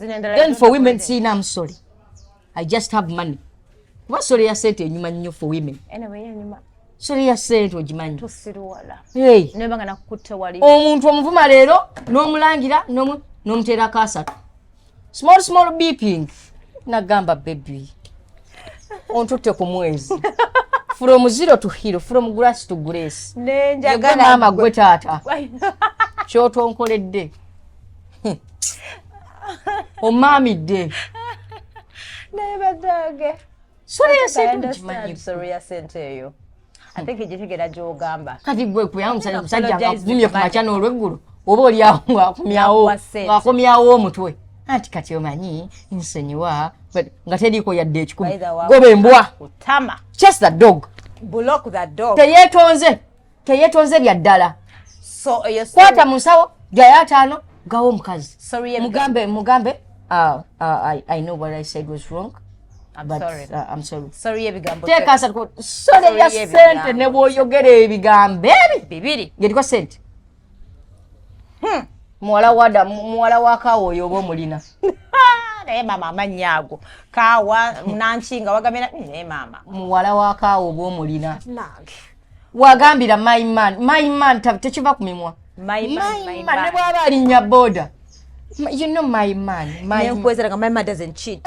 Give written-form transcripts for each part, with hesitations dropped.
Then for women siina, I'm sorry, I just have money, kuba story ya sente enyuma nnyo for women. Anyway, enyuma. Story ya sente ogimanyi. Tusiruwala. Hey. Neba nga nakukutte wali. Omuntu omuvuma leero n'omulangira n'omuteerako asatu, small small beeping, nagamba, "Baby, ontutte ku mwezi, from zero to hero, from grass to grace." Nenjagala. Gwe maama, gwe taata, kyotonkoledde omaamidde. Naye badange. Story ya sente ogimanyi. Story ya sente eyo. I think egitegera gy'ogamba. Kati gwe kuya omusajja Apologize. Ng'akuvumye ku makya n'olweggulo, oba oliawo ng'akomyawo Nakuwa ssente. Ng'akomyawo omutwe anti kati omanyi nsonyiwa, but nga teriiko yadde 100. By the way, Goba embwa. Kutama. Chase the dog. Block the dog. Teyeetonze, teyeetonze bya ddala. So eyo Kwata mu nsawo gyayo 50 gawo omukazi. Sorry y'ebigambo. Mugambe, mugambe, I know what I said was wrong, I'm but sorry. I'm sorry. Sorry y'ebigambo. Teeka 30. Sorry Sorry ya y'ebigambo. sente ne bw'oyogera ebigambo ebi bibiri. Ng'eriko sente, muwala wada, muwala wa kaawa oyo oba omulina. Naye maama, amannya ago kaawa nankinga wagamira, naye maama. Muwala wa kaawa oba omulina. Nange. Wagambira my man, my man, tekiva ku mimwa. My man, my My man, man. Ne bw'aba alinnya boda, you know, my man, my man. Nenkwezera nga my man doesn't cheat,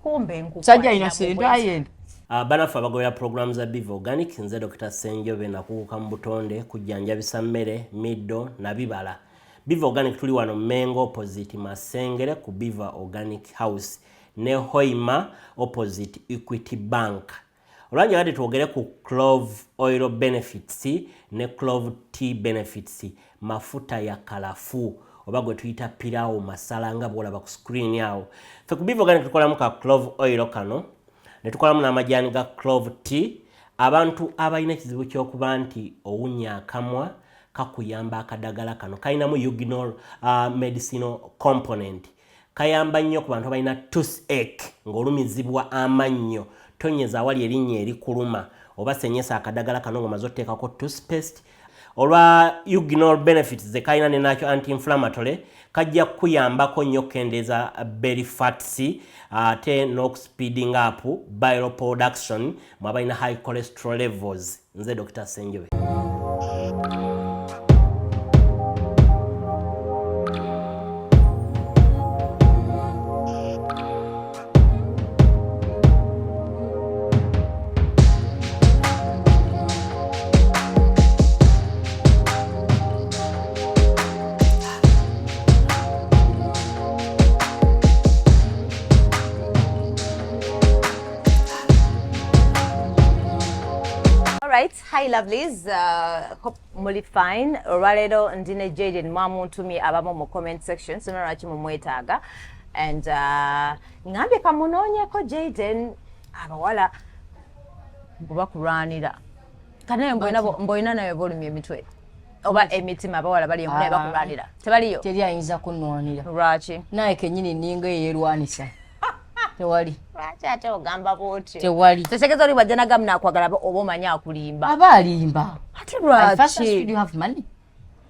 kumbe nkukwatira. Sajja alina mu sente bwezi. ayenda. Banaffe abagobera puroguramu za Biva Organic, nze Dr Senjobe, nakuguka mu butonde kujjanjabisa mmere, middo na bibala. Biva Organic tuli wano Mengo, opposite Masengere, ku Biva Organic House, ne Hoima, opposite Equity Bank. Olwanjagadde twogere ku clove oil benefits ne clove tea benefits. Mafuta ya kalafu oba gwe tuyita pirawo masala, nga bwolaba ku screen awo. Ffe ku Biva Organic tukolamu ka clove oil kano, ne tukolamu n'amajaani ga clove tea. Abantu abalina ekizibu ky'okuba nti owunya akamwa, kakuyamba akadagala kano. Kalinamu eugenol medicinal component, kayamba nnyo ku bantu abalina toothache, ng'olumizibwa amannyo. Tonyeza awali erinnya erikuluma oba senyesa akadagala kano ng'omaze oteekako toothpaste. Olwa eugenol benefits ze kalina ne nakyo anti-inflammatory, kajja kukuyambako nnyo okukendeeza belly fats, ate n'okuspeeding up bile production mu abalina high cholesterol levels. Nze Dr Senjobe. Alright, hi lovelies. Hope muli fine. Olwaleero ndi ne Jaden mwamuntumye abamu mu comment section, sina lwaki mumwetaaga. And ngambye kamunoonyeko Jaden, abawala bwe bakulwanira. Kanaye mbw'olina naye bolumya emitwe oba emitima, abawala bali emu naye Ah. bakulwanira. Tebaliyo? Teri ayinza kunnwanira. Lwaki? Naye kennyini ninga eyeerwanisa, tewali. Lwaki ate ogamba bw'otyo? Tewali. Tetegeeza oli bw'ajja nagamba nakwagala oba omanyi akulimba. Aba alimba. Ate I first asked you, lwaki? do you have money?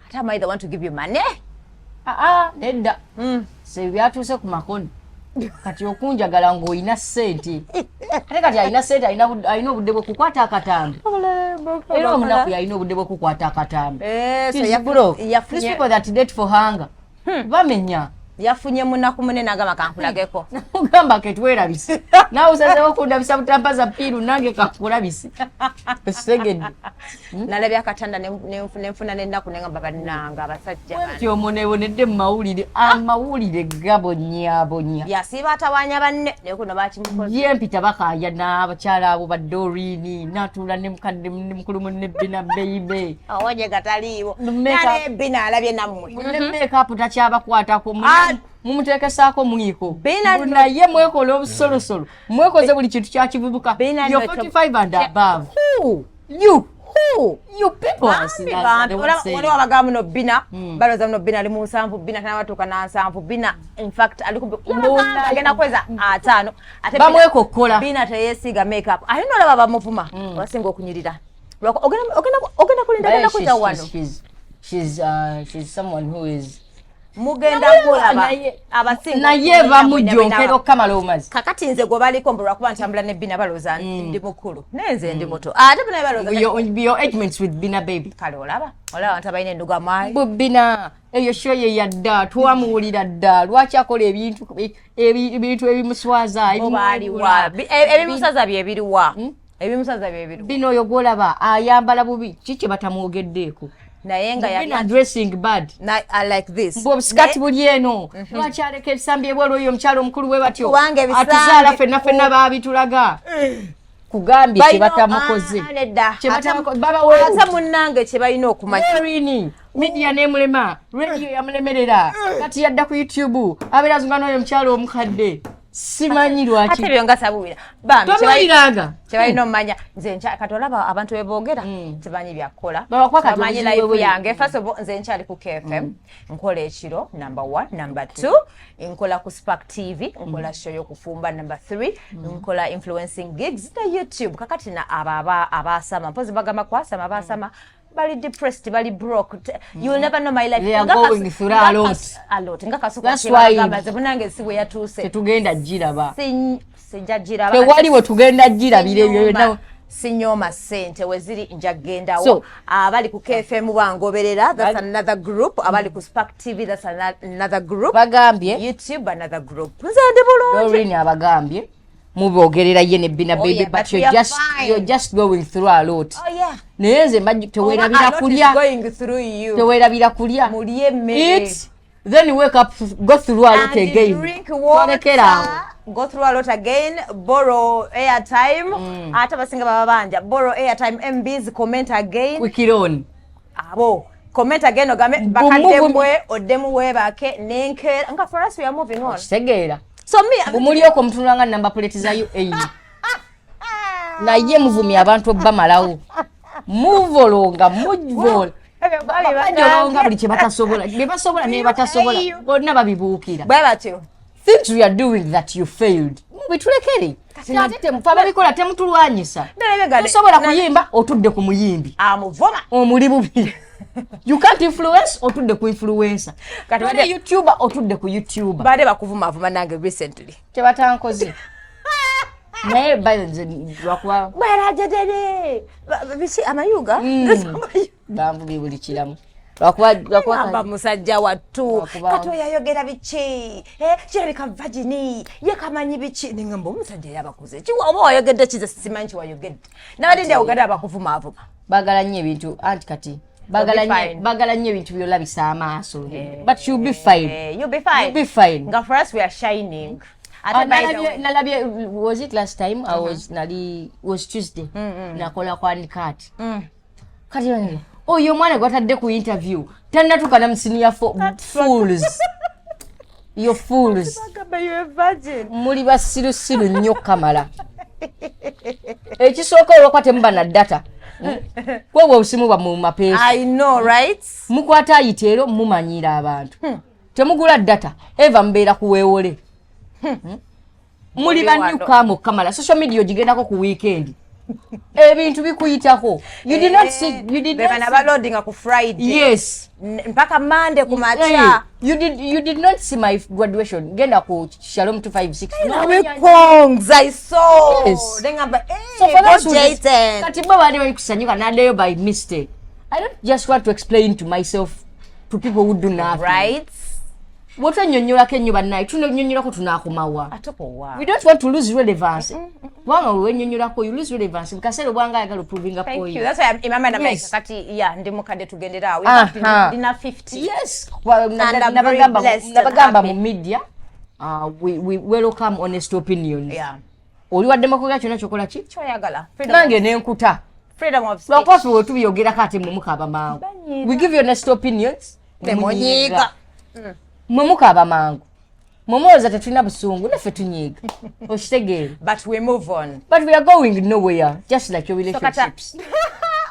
Ate am I the one to give you money? Aa, nedda, se byatuuse ku makono. Kati okunjagala ng'olina ssente, ate kati alina ssente, alina obudde bwekukwata akatambi, era omunaku yalina obudde bwekukwata akatambi. Eh, so He's broke. These people that date for hunger bamenya. Yafunye munaku munene, agamba kankulageko. Ugamba ketwerabise, naawe osazeewo kundabisa butampa za piiru, nange kankulabise, esegedde. Nalabye akatanda nenfuna n'ennaku, nengamba bannanga abasajja bano. Ti omonebonedde mu mawulire, amawulire gabonyaabonya. Yasiiba atawaanya banne, naye kuno bakimukoze. Ye mpita bakaaya n'abakyala abo badorini, natuula ne mukadde ne mukulu munne Bina beibe. Owonye gataliiwo. Make-up. Nalebina alabye nammwe. Ne makeup takyabakwatako. Ah. Mumuteekesaako mwiko. Bina Naye mwekola obusolosolo, mwekoze buli kintu kyakivubuka. Bina You're 45 and above. Who? You Who? You people are Bambi, bambi. Waliwo abagamba muno Bina, balowooza muno Bina ali mu 70, Bina tanabatuuka na 70. Bina in fact ali kumpi, yabagamba agenda kweza 50. Ate Bamwekokkola. Bina teyeesiiga makeup, ate nolaba bamuvuma basinga okunyirira. Ogenda kulinda, agenda kuyita wano. She's someone who is Mugenda kulaba abasinga naye bamujonkera okukamala omazi. Kakati nze gwe baliko mbu lwakuba ntambula ne Bina, balowooza ndi mukulu, naye nze ndi muto, ate naye balowooza Your arguments with Bina baby. Kale olaba abantu abalina enduga mayi. Bu Bina eyo show ye yadda, twamuwulira dda. Lwaki akola ebintu ebimuswaza? Baliwa ebimusaza byebiriwa? Ebimusaza byebiriwa? Bino oyo gwolaba ayambala bubi, ki kye batamwogeddeeko? Naye nga Bina dressing bad. I like this. Bwe obusikati buli eno, lwaki aleka ebisambi ebweru? Oyo omukyalo omukulu bwe batyo Kubanga ebisambi- atuzaala ffenna, ffenna baabitulaga. Kugambye kye batamukoze. Ah, nedda. Kye babaweewo. Ate munnange kye balina okumanya Rini media nemulema, radio yamulemerera, kati yadda ku YouTube, abeera azunga n'oyo omukyalo omukadde, simanyi lwaki. Ate ebyo nga sabuwira bambi. Tobiwuliranga? Kye balina omumanya, nze kati olaba abantu beboogera tebanyi byakukola. Babakuwa kati Bamanyi obuzibu life bwe buli. yange. First of all, nze nkyali ku KFM, nkola ekiro, number one. Number two, nkola ku Spark TV, nkola show y'okufumba. Number three, nkola influencing gigs ne YouTube. Kakati na abo abasama, mpozi bagamba kwasama, abasama bali depressed, bali broke. You will never know my life. They are Nga going through a lot. A lot. Nga Kasuku That's why- kyebagamba, nze munange si bwe yatuuse. Tetugenda giraba. Sijja giraba. Tewali we tugenda girabira ebyo byonna. Sinyooma ssente, weziri nja kugendawo. Abali ku KFM bangoberera, that's another group. Abali ku Spark TV, that's another group. Bagambye YouTube, another group. Nze ndi bulungi. Doreen abagambye mubogerera ye ne Bina Oh, baby, yeah, but but we you're are just fine. you're just going through a lot. Oh yeah. Naye nze mbajju teweerabira Oba a lot is kulya. going through you. Teweerabira kulya. Mulye emmere. Eat, then wake up, go through a lot And again. drink water. Tolekera awo. Go through a lot again, borrow airtime. Ate abasinga baba banja, borrow airtime, MBs, comment again. Quick loan. Abo comment again, ogambe bakadde mwe oddemu weebake nenkeera nga for us we are moving on. Kitegeera. So me Bumuli okwo mutunula nga number plate za UAE, naye muvumya abantu obbamalawo, muvolonga, muvola, bajolonga buli kye batasobola, bye basobola ne batasobola bonna babibuukira. Bwe batyo. Things we are doing that you failed, mubitulekere. Ate temufe ababikola temutulwanyisa. Tosobola kuyimba, otudde ku muyimbi amuvuma. Omuli bubi. You can't influence, otudde ku influencer. Kati Toli youtuber, otudde ku youtuber. Badde bakuvumavuma nange recently. Kyebatankoze, naye by nze lwakuba Bwerajedere biki amayuga. Banvubye buli kiramu lwakuba Amba musajja wattu. Lwakuba- Kati oyo ayogera biki? Eh, kirabika virgin ye kamanyi biki, nengamba omusajja yabakuze ki? Oba wayogedde kize, simanyi kiwayogedde, nabadde ndi awogedde abakuvumaavuma. Baagala nnyo ebintu, anti kati baagala You'll be fine. Baagala nnyo ebintu byolabisa amaaso, but you'll be fine. Eh, you'll be fine. You'll be fine. Nga for us we are shining. Ah, Ate by the way nalabye, was it last time I was, nali, was Tuesday, nakola kwanikati. Kati oyo omwana gwatadde ku interview tannatuuka na mu senior four. Fools, you fools. Bagamba you're a virgin. Muli basirusiru nnyo kamala. Ekisooka, olwokuba temuba na data, kwebwa obusimu bwa mu mapeesa. I know, right? Mukwata ayita ero mumanyiira abantu, temugula data, eva mubeera kuweewole. Muli Muli wano. banyukamu kamala. Social media ogigendako ku weekend, ebintu bikuyitako. You did not see, you did not Bebana see. Baloadinga ku Friday. Yes. Mpaka Monday ku Hey, makya. you did not see my graduation. Genda ku Shalom 256. Nawe kongs, I saw. Yes. Nengamba, So hey, for go those who Jaden. Kati bo baali bali kusanyuka naddeyo by mistake. I don't just want to explain to myself to people who do nothing. Right? Bwotwennyonnyolako ennyo bannaye, tunennyonnyolako tunaakomawa? Atokowa. We don't want to lose relevance, kubanga wewennyonnyolako you lose relevance mukaseera obwanga ayagala oprovinga Thank point. you. That's why I'm in my mind, I'm like, Yes. kati, yeah, ndi mukadde, tugendera awo. In fact, ndina 50. Yes. Well, And I'm very blessed and nabagamba happy. mu media, we welcome honest opinions. Oli wadde makoga kyonna kyokola ki Kyoyagala. Freedom, nange nenkuta. freedom of speech. Lwakuba ffe wetubyogerako ate mwe mukaaba mangu. Banyiiga. We give you honest opinions. Temunyiiga. Mwe mukaaba mangu, mwe mulowooza tetulina busungu, naffe tunyiiga, okitegeera? But we move on. But we are going nowhere, just like your So kata- relationships.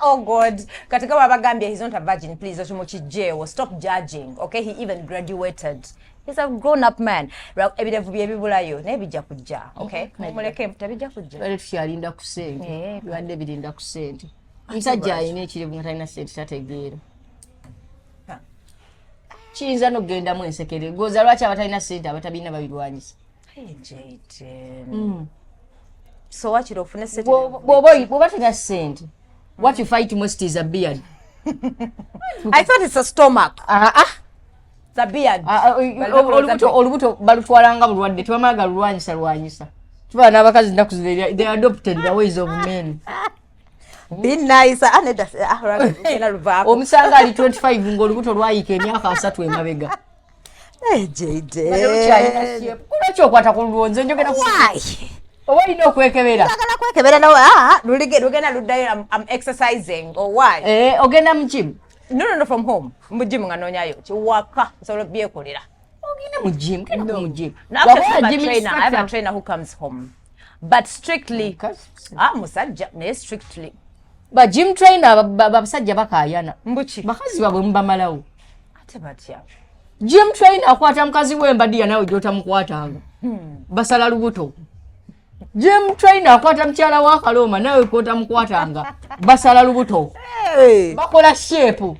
Oh God, kati nga babagambye he's not a virgin, please ekyo mukijjeewo. Stop judging, okay? He even graduated, he's a grown up man. Ebirevu bye bibulayo naye bijja kujja, okay? Muleke, tebijja kujja. Tubadde tukyalinda ku ssente. Eh. Bibadde birinda ku ssente. Omusajja alina ekirevu nga talina ssente tategeera. Kiyinza n'okugendamu ensekere. Goza lwaki abatalina ssente, abatabirina babirwanyisa? Hey, Jaden. So wakiri ofune sente. Bw'oba tolina ssente, what you fight most is a beard. I thought it's a stomach. Ah, ah. It's a beard. Ah, ah, olubuto balutwala nga bulwadde, tebamala galulwanyisa lwanyisa. Tuba n'abakazi ennaku zino, they adopted the ways of men. Be nice. Ah, nedda, ah, lugenda luvaako. Omusanga ali 25 ng'olubuto lwayiika emyaka 30 emabega. Hey, Jaden. Lwaki okwata ku lulwo? Nze njogera Why? Oba olina okwekebera. Njagala kwekebera nawe. Ah, lugenda luddayo. I'm exercising or why? Eh, ogenda mu gym? No, from home. Mu gym nga noonyayo ki? Waka nsobola obyekolera. Ogende mu gym, genda mu gym. No, actually, I have a trainer. I have a trainer who comes home. But strictly, ah, musajja, naye strictly. Ba gym trainer babasajja bakaayana. Mbuki? Bakazi baabwe mubamalawo. Ate batya? Gym trainer akwata mukazi we embadiya nawe gy'otamukwatanga. Basala lubuto. Gym trainer akwata mukyala wa Kaloma nawe kwotamukwatanga. Basala lubuto. Hey. Bakola shape.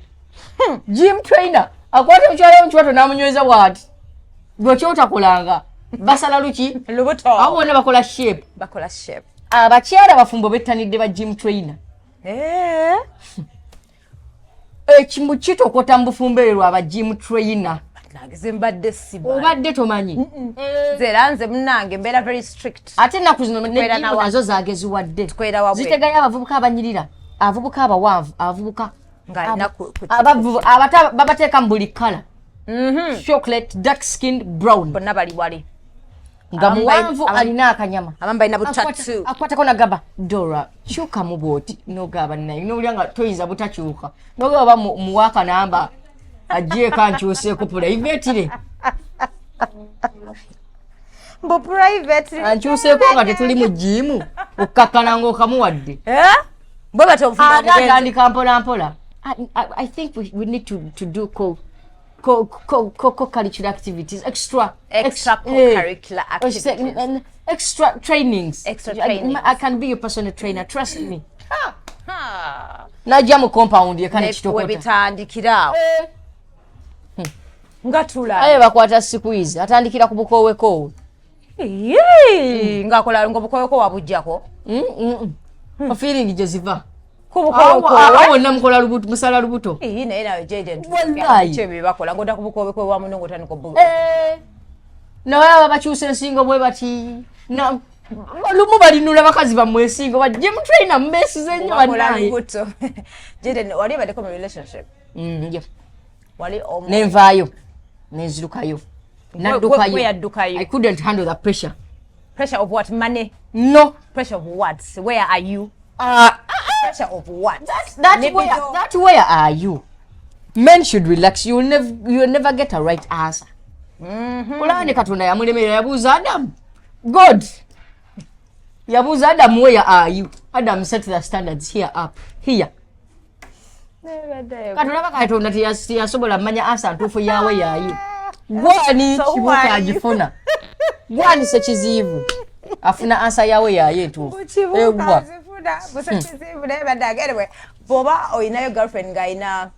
Gym trainer akwata mukyala we mukiwato n'amunyweza bw'ati. Gwe kyotakolanga. Basala luki? Lubuto. Abo bonna bakola shape. Bakola shape. Abakyala bafumbo bettanidde ba gym trainer. Eh. Ekimu kitokota mu bufumbo erwo aba gym trainer. Nange mbadde siba. Obadde tomanyi. Nze era nze munnange mbeera very strict. Ate ennaku zino ne Tukwera gym nazo zageziwadde. Tukwera wabweru. Zitegayo abavubuka abanyirira, abavubuka abawanvu, abavubuka Nga alina babateeka mu buli colour. Chocolate, dark skin, brown. Bonna bali wali. Nga Abamu muwanvu, alina akanyama. Abamu balina bu tattoo. Akwatako nagamba, "Dora, kyukamu bwoti." Nogaba naye nowulira nga toyinza butakyuka, nogaba muwaaka namba agyeko ankyuseeko private. Mbu private. Ankyuseeko nga tetuli mu gym, okkakkana ng'okamuwadde. Eh? Bwe batyo obufumbo Ate bugenze. atandika mpola mpola. I think we need to do co-curricular activities, extra Extra co-curricular activities. Extra trainings. Extra trainings. I can be your personal trainer, trust me. Ha. Najja mu compound yeka Ne nekitokota. Webitandikira awo. Nga tulaba. Aye bakwata squeeze, atandikira ku bukoowekoowe. Yee, ng'akola ng'obukoweko wabuggyako. Feeling gye ziva. Ku Awo bukowekoowe. wonna mukola lubuto, musala lubuto. Ii, naye nawe Jaden, Wallahi. ki ebyo byebakola ng'odda ku bukowekoowe bwa muno ng'otandika Eh, naye aba bakyusa ensingo bwe bati lumu balinula bakazi bammwe ensingo, ba gym trainer mubeesize nnyo Wakola bannaye. lubuto. Jaden, wali obaddeko mu relationship? Yeah. Wali omu Nenvaayo, nenzirukayo, naddukayo. Gwe yaddukayo. I couldn't handle the pressure. Pressure of what? Money? No. Pressure of what? Where are you? Pressure of what? That Libido. where, that where are you, men should relax. You will never get a right answer. Olaba ne Katonda yamulemerera, yabuuza Adamu. God yabuuza Adamu, "Where are you?" Adam set the standards here, up here. Kati olaba Katonda teyasobola mmanya answer ntuufu yawe yaayo. Gwani? So who Kibuuka are you? agifuna gwani? Sekiziivu afuna answer yawe yaayo entuufu. Kibuuka Egwa. azifuna busekizibu, naye badde anyway, bw'oba olinayo girlfriend ng'alina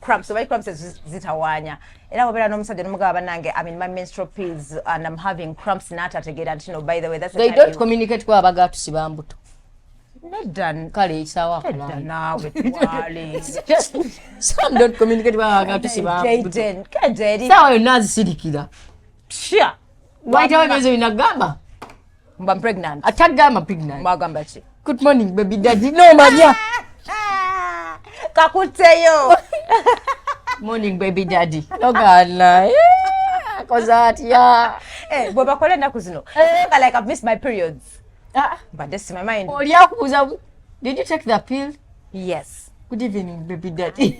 cramps, oba cramps zitawaanya, era bw'obeera n'omusajja n'omugamba, "Bannange, I'm in my menstrual periods and I'm having cramps," n'atategeera nti no, by the way, that's the They time don't you communicate kuba abagaatusiba mbuto. Nedda. Kale esaawa. Nedda naawe, twale. Some don't communicate kuba abagaatusiba mbuto. Jaden, genda eri. Saawa yonna azisirikira. Pya. Wayitawo emyezi ebiri nagamba mba pregnant. Atagamba pregnant. Mwagamba ki? "Good morning, baby daddy." Nomanya Kakutteyo. "Morning, baby daddy," nogaana akoze atya? Eh, bwe bakola ennaku zino nga like, "I've missed my periods." Ah, mbadde si my mind. Oli akubuuza, "Did you take the pill?" Yes. "Good evening, baby daddy."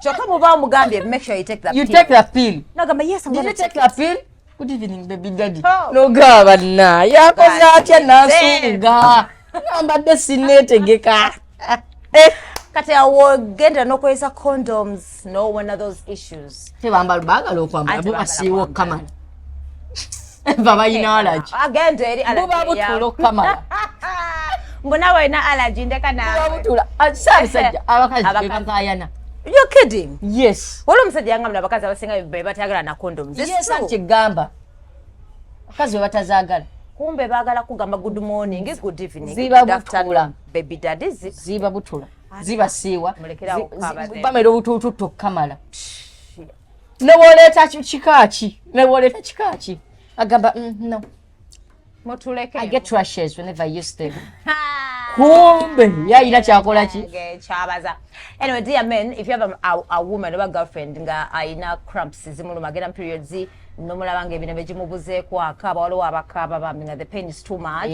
Kyokka muba omugambye, "Make sure you take the You pill." take the pill. Nagamba, "Yes, I'm "Did gonna you take take the pill?" "Good evening, baby daddy." Oh. Nogaba na yakoze atya nansunga nambadde sinneetegeka. Eh, Kati awo genda n'okozesa condoms, no one of those issues. Tebambala, baagala okwambala. Anti Bo baagala basiiwa kwambala. okukamala, babalina allergy. Agenda eri allergy Buba butula eya- okukamala. Mbu naawe olina allergy, ndeka naawe. Buba butula. Ah, saabasajja abakazi Abakazi. bebakayana. You're kidding? Yes. Waliwo omusajja yangamba abakazi abasinga be batayagala na condoms. It's Yes, true. anti gamba abakazi be batazaagala. Kumbe baagala kugamba good morning, good evening, Ziba good afternoon, butula. baby daddy. Ziba butula, zibasiiwa. Mulekere awo okukaaba then. Bamera obutuututto okukamala. Newoleeta kika ki, newoleeta kika ki, agamba, no." Mutuleke. I get rashes whenever I use them." Kumbe yayina kyakola ki. Okay, kyabaza. Anyway, dear men, if you have a woman or a girlfriend nga ayina cramps zimuluma, agenda mu periods, nomulaba nga ebintu begimubuzeeko, akaaba, waliwo abakaaba bambi nga the pain is too much.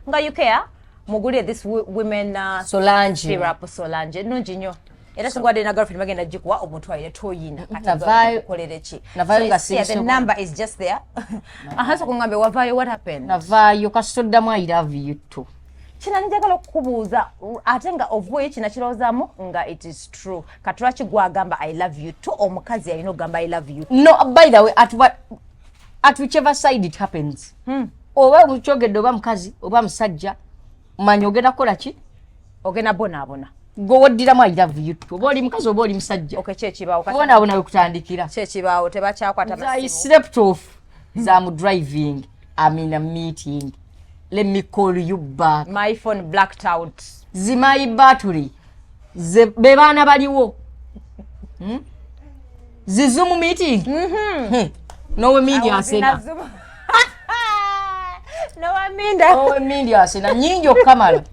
Nga you care, mugulire this women Solange. syrup Solange ennungi nnyo. Era singa wadde na girlfriend bagenda gikuwa omutwalire toyina. Kati Navaayo- okolere ki? Navaayo So nga it's here, the sibisobola. number is just there. Aha, so kungambe wavaayo, what happened? Navaayo kasitoddamu "I love you too." Kina njagala okukubuuza, ate nga ovueyo kina kirowoozaamu nga it is true. Kati lwaki gwagamba "I love you too"? Omukazi yalina okugamba "I love you"? No, by the way, at what, at whichever side it happens, oba mukyogedde, oba mukazi oba musajja, manya ogenda kukola ki? Ogenda bonaabona. Gwe woddiramu "I love you too", oba oli mukazi oba oli musajja, Okay, kyekibaawo? obonaabona wekutandikira. Kyekibaawo, tebakyakwata I masimu. slept off za driving. I'm in a meeting, let me call you back. My phone blacked out. Zimayi battery ze be baana baliwo. Zi Zoom meeting. Nowemindi asena. Nowaminda. Nowemindi asena nyingi okukamala.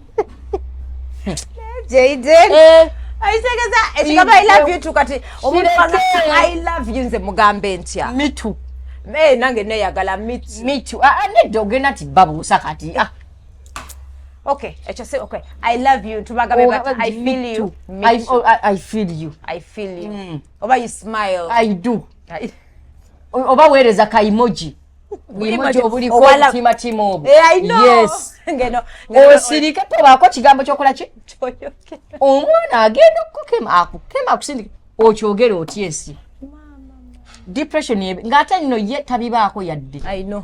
Jaden, Eh, ayitegeza ekigambo "I love you too". Kati omuntu Kireke. agamba "I love you", nze mugambe ntya? Me too. Eh, nange neyagala, me too. Me too. Ah, ah, nedda, ogenda nti babuusa kati, ah. Okay, ekyo si okay. "I love you" tubagambe, but "I Me feel you." too. Me I, too. oh, I feel you. I feel you. Oba you smile. I do. Oba weereza ka emoji, emoji obuliko obutimatiima obwo. Eh, I know. Yes. Ngeno Osirike, tobaako kigambo kyokola ki. Kyoyogera. Omwana agenda okukukema, akukema, akusindika, okyogere otya ensi? Depression ng'ate nno ye tabibaako yadde. I know.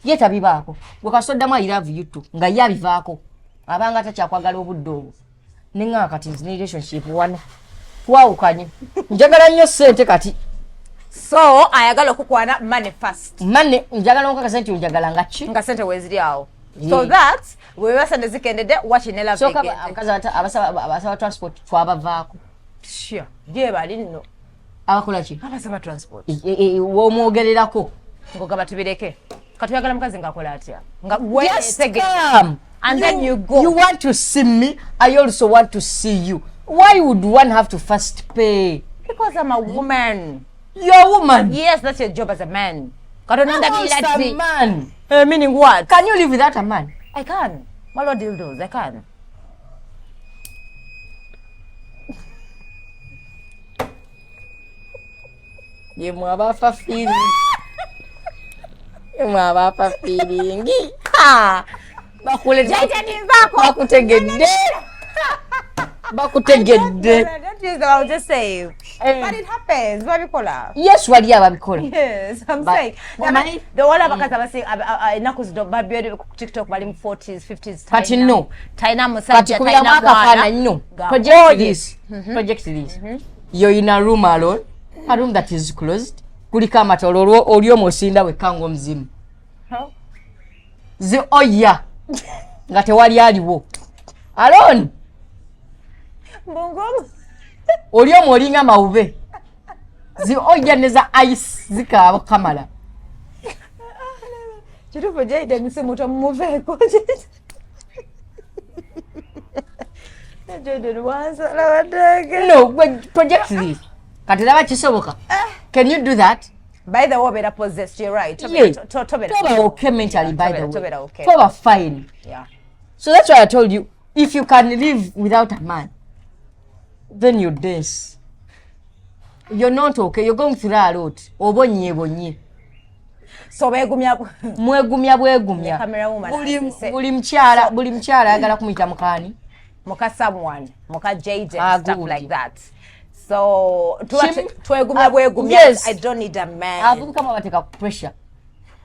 Ye tabibaako. Gwe kasoddamu "I love you too" nga ye abivaako, abanga takyakwagala obudde obwo. Neŋŋamba kati nzi ne relationship wano twawukanye, njagala nnyo ssente kati. So ayagala okukwana, money first. Mane njagala onkakasa nti onjagala nga ki? Nga sente weziri awo, so that bweba sente zikendedde, wakine love Sooka egende. Abakazi abasaba transport twabavaako. Sure. Gye bali nno. Abakola ki? Abasaba transport. Womwogererako. Ngogamba tubireke. Katuyagala mukazi ng'akola atya? Nga Just wetegeke. come. And then you go. You want to see me, I also want to see you. Why would one have to first pay? Because I'm a woman. You're a woman. Yes, that's your job as a man. Katonda Who's ndabirira a ki? man? Eh, meaning what? Can you live without a man? I can. Waliwo dildos, I can. Yemwe abafa feeling, yemwe abafa feeling. Nvaako. Bakutegedde, bakutegedde. Don't use them, I'll just say. Eh. But it happens. Babikola. Yes, wali ababikola. Yes, I'm saying. Omanyi- The waliwo abakazi abasinga ennaku zino babyeri ku TikTok bali mu 40s, 50s. Kati no. Talina Kati musajja, kubiramu talina mwana. akafaananyi no. Project this, project this. You're in a room alone, a room that is closed, kuliko amatolo, olwo oli omwo osinda wekka ng'omuzimu. Huh? Zi oya nga tewali aliwo, alone. Mbungu. Oli omwo olinga mawube, zi oya ne za ice zikaaba kamala. Kituufu, Jaden si muto, mumuveeko. Jaden wansala badage. No, project this. Kati raba kisoboka? Can you do that? By the way, obeera possessed, you're right. Yeah. Tobeera Toba okay mentally, by the Tobeera- way. tobeera okay. Toba fine. So that's why I told you, if you can live without a man, then you dance. You're not okay, you're going through a lot, obonyebonye. So beegumya. Mwegumya bwegumya. Ne camera woman asese. Buli mukyala ayagala kumuyita mukaani. Muka someone, muka Jaden, Ah, stuff good. like that. So tuba twegumya bwegumya. Yes. I don't need a man. Abavubuka mwabateeka ku pressure.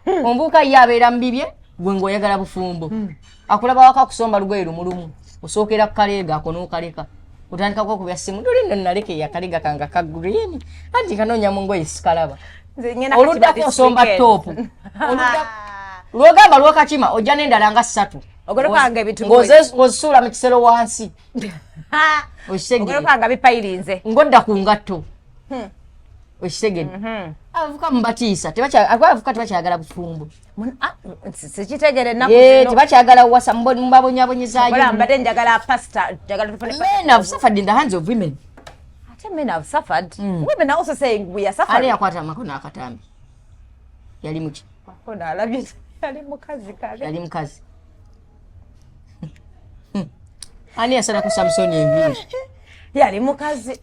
Omuvubuka ye abeera mu bibye, gwe ng'oyagala bufumbo. Akulaba waka kusomba lugoye lumulumu, osookera ku kaleega ako n'okaleka. Otandikako okubya simu, luli nno naleka eyakaliga kange ka green, anti kanoonya mu ngoye sikalaba. Nze ngenda kakima Oluddako this osomba weekend. top. Lwogamba lwokakima, ojja n'endala nga ssatu. Ogolokanga ebintu. Ng'ozisuula mu kisero wansi. Okitegere? Ogolokanga bipayirinze. Ng'odda ku ngatto. Okitegedde? Abavuka mubatiisa, abavuka tebakyagala bufumbo. Ah, sikitegere ennaku Ye, zino. Tebakyagala wasa, mubabonyabonyezaayo. Wala mbadde njagala pastor, njagala tufune pastor. Men have suffered in the hands of women. Ate men have suffered. Women are also saying we are Ani suffering. yakwata amakono akatambi yali muki? Ono alabye yali mukazi kale. Yali mukazi. Ani yasala ku Samusoni enviiri? Yali mukazi.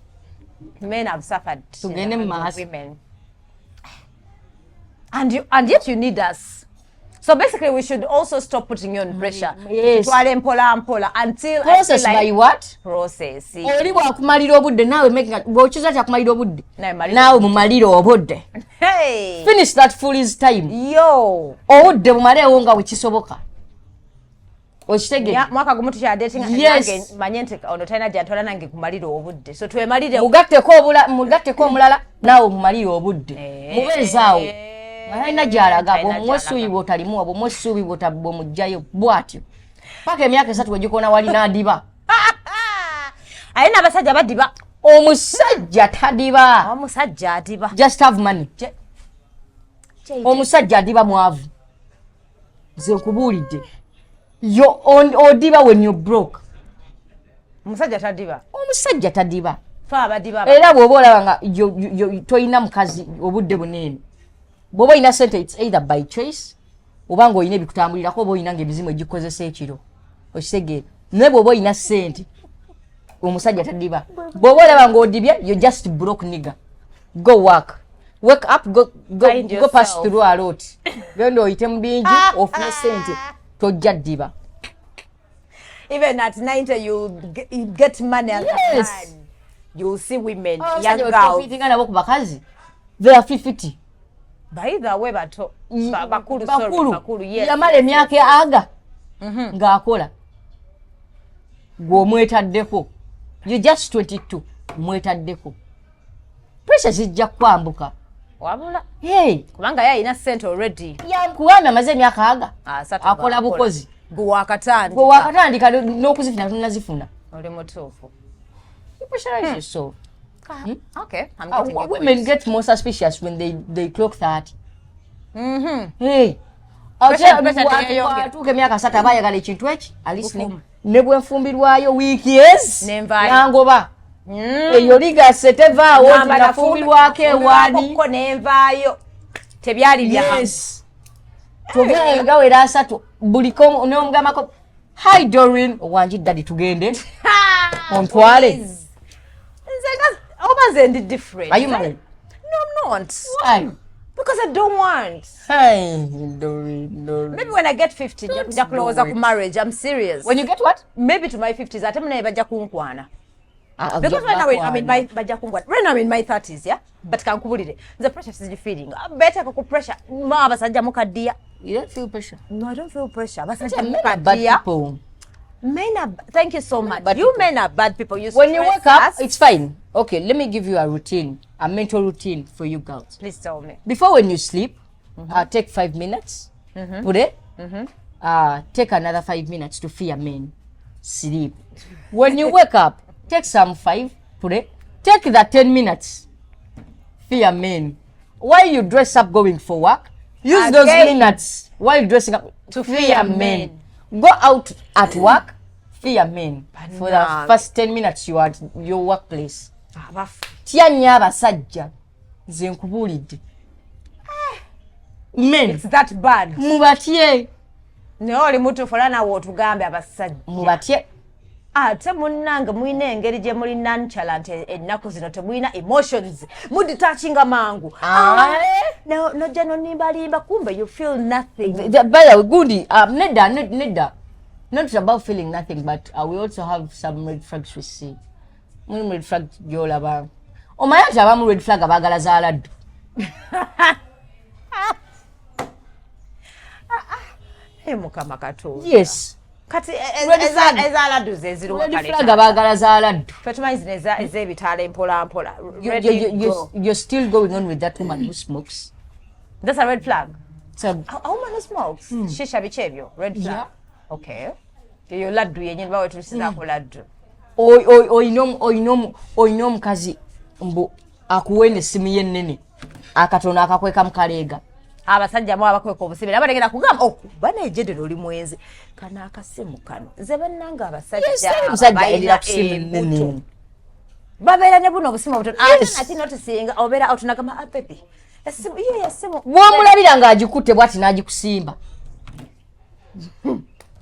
Men have suffered in Tugende the mu hands of maaso. women. And yet you need us. So basically we should also stop putting you on pressure. Yes. Tutwale mpola mpola until I Process. feel like By what? Process. Oli bwakumalira obudde, naawe bw'okiza ti akumalira obudde, Nawe malira. naawe mumalire obudde. Hey. Finish that foolish time. Yo. Obudde bumaleewo nga bwekisoboka. Okitegere? Ya, mwaka gumu tukyadatinga. Yes. Nange manye nti ono talina gyantwala, nange kumalira obudde, so twemalire. Mugatteko omulala, naawe mumalire obudde. Eh. Mubeezaawo nga talina gyalaga. Talina Bwomuwa essuubi, bwotalimuwa, bwomuwa essuubi, bwomugjayo bwatyo paka emyaka 3 wegikoona wali n'adiba. Aye n'abasajja badiba. Omusajja tadiba. Omusajja adiba. Just have money. Omusajja adiba mwavu. Nze nkubuulidde, odiba when you broke. Omusajja tadiba. Omusajja tadiba. Fe abadiba. Era bw'oba olaba nga toyina mukazi obudde buneeno, bw'oba olina sente, it's either by choice oba nga olina ebikutambulirako, oba olina nga emizimu egikozesa ekiro. Okitegeera? Naye bw'oba olina sente, omusajja tadiba. Bw'oba olaba ng'odibye, you just broke nigga. Go work, wake up, go, go, Find go pass yourself. through a lot, genda oyite mu bingi ofune sente, tojja ddiba. Even at 90 you get money as a man, you'll see women, young girls. Abasajja nabo ku bakazi, they are 50. By the way, bato, bakulu, sorry. Bakulu. Bakulu, yes. Yamala emyaka aga ng'akola, gw'omwetaddeko, you just 22, omwetaddeko, pressure zijja kukwambuka. Wabula Hey, kubanga ye alina sente already. Kubanga amaze emyaka aga 30 akola ng'akola. bukozi. Gwe wakatandika. Gwe wakatandika n'okuzifuna tonazifuna. Oli mutuufu. You pressurize yourself. Okay, I'm getting a Women point. get more suspicious when they clock 30. Hey. Pressure teyeyongera. Atuuka emyaka 30, aba ayagala ekintu eki at least ne bwe nfumbirwayo wiiki ezi Nenvaayo. nangoba, eyo ligase tevaawo nti Ngamba nafumbirwako ewaani. nafumbirwako nenvaayo, tebyali bya Yes, tuve nga wera 30, buliko nomugambako, "Hi Dorin, wangi daddy, tugende ontwale." Please. Nze oba nze ndi different. Are you married? No, I'm not. Why? Because I don't want. Hey, Dorin, Dorin. Maybe when I get 50, nja kulowooza Do ku it. marriage. I'm serious. When you get what? Maybe to my 50s, ate munaye bajja kunkwana. Ah, Because right now I'm in my, bajja kunkwana. Right now I'm in my 30s, yeah? But kankubulire, nze pressure sigi feeling. Beteeka ku pressure. Ma abasajja mukaddiya. You don't feel pressure? No, I don't feel pressure. Abasajja Men are bad mukaddiya. people. Men are, thank you so much. Bad You people. men are bad people. You When you stress wake up, us. it's fine. Okay, let me give you a routine, a mental routine for you girls. Please tell me. Before, when you sleep, take 5 minutes, put it, take another 5 minutes to fear men, sleep. When you wake up, take some five, pray, take the 10 minutes, fear men. While you dress up going for work, use those Again. minutes while dressing up To fear men. Go out at work, fear men. For the Bannange. first 10 minutes you are at your workplace. Abafu. Tya nnyo abasajja, nze nkubuulidde. Men, It's that bad? mubatye. Naye oli mutuufu, era naawe otugambe abasajja. Mubatye. Ate munnange, mulina engeri gye muli nonchalant ennaku zino, temulina emotions, mudetachinga mangu. Ah. Nojja nonimbalimba, kumbe you feel nothing. By the way, gundi, nedda, nedda, not about feeling nothing, but we also have some red flags we see. Mulimu red flag gyolaba, omanyi nti abamu red flag abaagala za laddu. Hey, Mukama Katonda. Yes. Kati Red flag. Ezaladdu zeziriwo. Red flag, abaagala za laddu. Fe tumanyi zino ez'ebitaala empola mpola. Ready, go. You're still going on with that woman who smokes. That's a red flag. So, A woman who smokes shisha, biki ebyo, red flag. Yeah. Okay, eyo laddu yenyini bawetulisaako laddu. Oyina omukazi mbu akuwenda essimu ye ennene, akatono akakweka mu kaleega. Abasajja mu abakweka obusibe nabo negenda kugamba okuba nejedero oli mwenzi, kano akasimu kano nze bannanga abasajja Yes, teri musajja balina ayinira kusimu embuto. ennene. Babeera ne buno obusimu obutono ate Yes. nati notisinga obeera out nagamba, "Ah, baby, essimu iyo yessimu." Bw'omulabira ng'agikutte bwati n'agikusimba,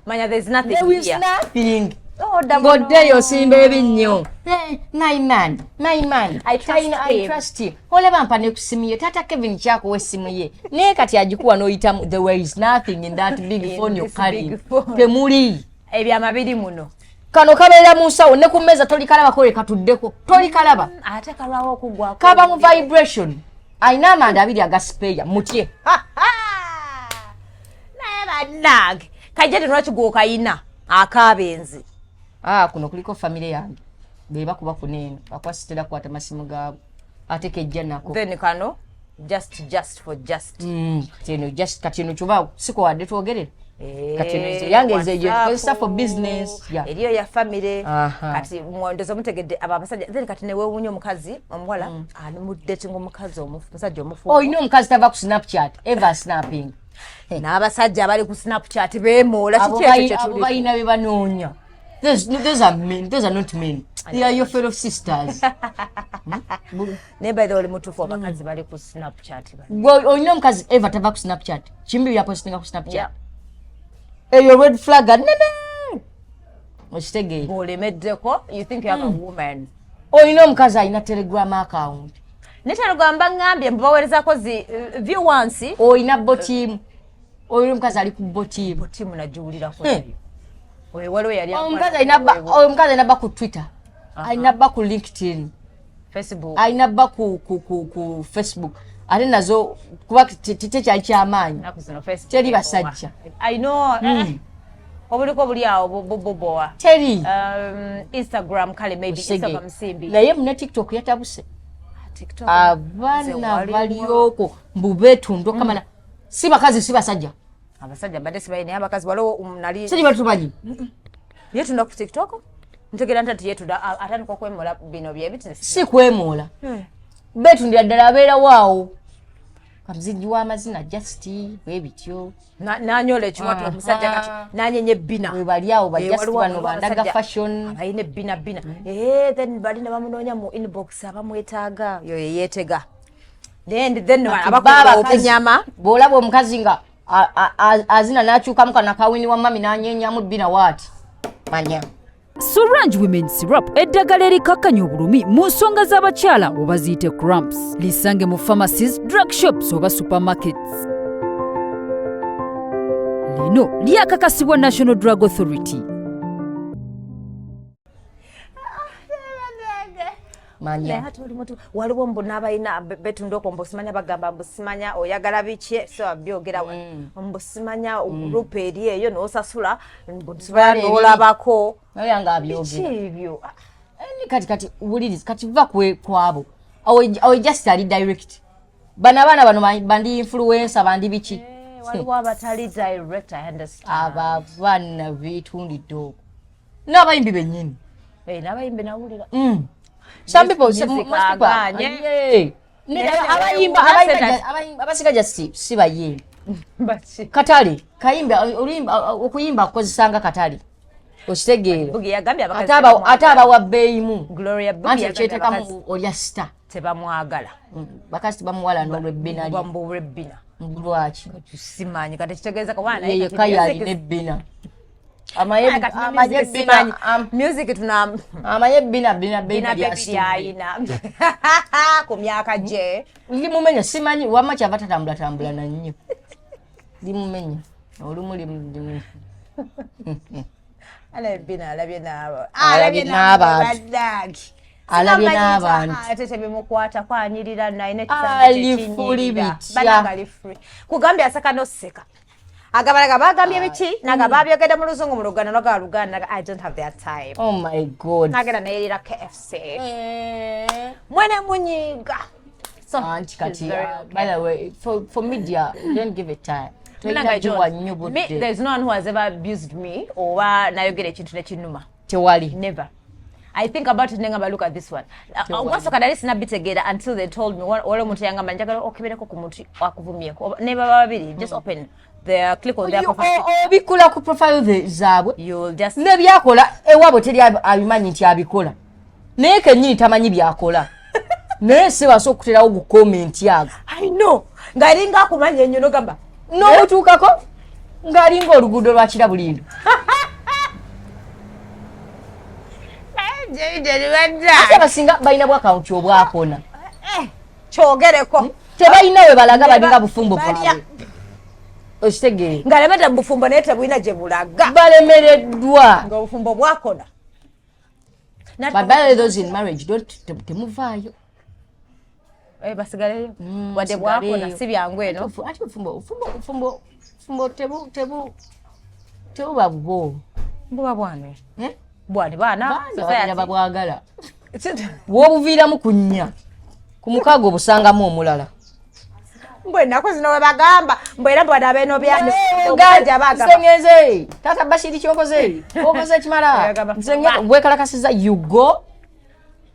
manya there's nothing there is here. nothing. Oh, double no. Ng'oddeyo osimba ebinnyo. Eh, my man, my man. I trust I him. trust him. Olaba mpa ne ku simu ye. Taata Kevin kyakuwa essimu ye, naye kati agikuwa n'oyitamu, there is nothing in that big In phone you're this carrying. big phone. Temuli. Ebyama biri muno. Kano kabeera mu nsawo ne ku mmeeza, tolikalabako, katuddeko tolikalaba. Ate kalwawo okuggwako. Kaba mu vibration, alina amanda abiri aga spare mutye. Naye bannange, kajja tenwaki gwokayina akabenzi. Ah, kuno kuliko famire yange, be bakuba kuneeno akwasitera kukwata masimu gaabwe, ate kejja nako. Then kano just for just. Kati eno just, kati eno kyoba sikowadde twogerera. Eh, Kati eno yange nze gye WhatsApp, nkozesa for business. Yeah. Eriyo ya famire. Aha. Kati mwendoza mutegedde abo abasajja. Then kati newewuunya omukazi omuwala ali mu dating omukazi omusajja omufu. Olina omukazi tava ku Snapchat, ever snapping. N'abasajja abali ku Snapchat beemoola. Abo Kiki ekyo abo kyetuli? balina bye banoonya. No, those are men, those are not men, they are your fellow sisters. Naye by the way, oli mutuufu, abakazi bali ku Snapchat Gwe olina omukazi ever tava ku Snapchat, kimbi byapostinga ku Snapchat. Yeah. Eyo red flag nene, okitegeera? Bw'olemeddeko, you think you have a woman. Olina omukazi alina Telegram account. Ne Telegram baŋŋambye mbu baweerezako zi view once. Olina Botim, olina omukazi ali ku Botim. Timu nagiwulirako. Eh. Oyo waliwo yali Omukazi alina ba ku Twitter, alina ba ku LinkedIn, Facebook. Alina ba ku Facebook, ate nazo kuba tekyali kyamaanyi. Ennaku zino Facebook Teri ebowa. basajja. I know, eh, obuliko buli awo bubowa. Teri. Instagram kale maybe. Osege. Instagram simbi. Naye mune TikTok yatabuse. TikTok, nze Abaana waliwo- bali okwo mbu beetunda okamala, si bakazi si basajja. Abasajja mbadde sibayi, naye abakazi waliwo nali Sijja batumanyi. Yetunda ku TikTok, ntegeera nti ati yetunda atandika okwemola bino byebiti. Si kwemoola, beetundira ddala, abeerawo awo kamuzigi w'amazina, just bwe bityo. Nanyola ekiwato omusajja kati nanyenya ebbina. We bali awo ba Eh, just waliwo bano waliwo bandaga abasajja fashion. Abalina ebbina bbina. Eh, then bali ne bamunoonya mu inbox, abamwetaaga yoyo yeetega, then Ba abakola abakazi, obunyama. Bw'olaba omukazi nga azina n'akyukamu kano akawini wa mami n'anyenyamu bbina waati, manya. Sorange Women Syrup, eddagala erikakkanya obulumi mu nsonga z'abakyala oba ziyite cramps, lisange mu pharmacies, drug shops oba supermarkets. Lino lyakakasibwa National Drug Authority. Manya. Naye ate oli mutu waliwo mbu n'abalina betunda okwo, mbu simanya bagamba mbu simanya oyagala biki, so byogera mbu simanya group eri eyo n'osasula, mbu simanya Bale eri. n'olabako. Naye nga Biki abyogera ebyo? Eh, kati wuliriza, kati va kwabo awo just ali direct, bano abaana bano bandi influencer, bandi biki. Eh, waliwo abatali direct, I understand. Abo abaana betundidde okwo n'abayimbi bennyini. Eh, n'abayimbi nawulira. Some people, Music most people agaanye. Yeah. Naye Abayimba abayimba abasinga just si bayimbi. Baki? Katale kayimba, oluyimba okuyimba akukozesanga katale, okitegeera? Bugi yagambye abakazi Ate ate tebamwagala. abawa bbeeyimu. Gloria Bugi Anti yagambye okyetekamu abakazi olya star. tebamwagala. Bakazi tebamuwala n'olwebbina lye. Mbu olw'ebbina. Lwaki? Simanyi, kati kitegeeza kawana. Ye yekka yalina ebbina. Amaye ebbina Music tuna amaye ebbina bbina bina bbina bebi lyayina ku myaka gye. Limumenya, simanyi wamma kyava tatambula tambula na nnyo, limumenya olumu Ala ebbina alabye n'abo. Alabye n'abantu. Bannange. Alabye Simanyi n'abantu. Ate tebimukwata kwanyirira nalina. Ali free bitya. Ali free, kugambye aseka n'oseka. Agabalaga bagambye biki, naga babyogedde mu Luzungu, mu Luganda, naga Luganda, naga I don't have their time. Oh my God. Nagenda neyerira KFC. Mwene munyiga. So, Anti she's kati, very okay. by the way, for media, don't give it time. Munange, Tolina I don't. giwa nnyo Me, budde. there's no one who has ever abused me oba nayogera ekintu nekinuma. Tewali. Never. I think about it, nengamba, look at this one. Wasooka nali sinabitegeera until they told me. Waliwo omuntu yangamba, njagala okebereko ku muntu akuvumyeko. Ne baba babiri, just open their, click on their profile. Obikula ku profile zaabwe. You'll just Nebyakola ewaabwe teri abimanyi nti abikola, naye kennyini tamanyi byakola, naye si basobola okuterawo gu comment ago. I know. Ng'alinga akumanya ennyo, nogamba N'omutuukako ng'alinga oluguudo lwakira bulindo. Ate abasinga balina bwakawunti obwakona. Kyogereko. Tebalina we balaga, balinga bufumbo Balya. bwabwe, okitegeere. Ng'alemedde mu bufumbo naye tebulina gye bulaga. Balemereddwa. Ng'obufumbo bwakona. But by the way, those in marriage, don't, temuvaayo. Eh, basigaleyo wadde bwakona. Basigaleyo. Si byangu eno. Ate obufumbo tebuba bubwo. Buba bwani? Eh? Bwani baana. Bangi ababeera babwagala, bw'obuviiramu ku nnya, ku mukaaga obusangamu omulala. Mbwe ennaku zino we bagamba mbwe era mbwe abeenobyanomusajja bagamba. Nze ngenze, taata Bashiri, kyokoze okoze kimala. Agamba, Nze wekalakasiza, you go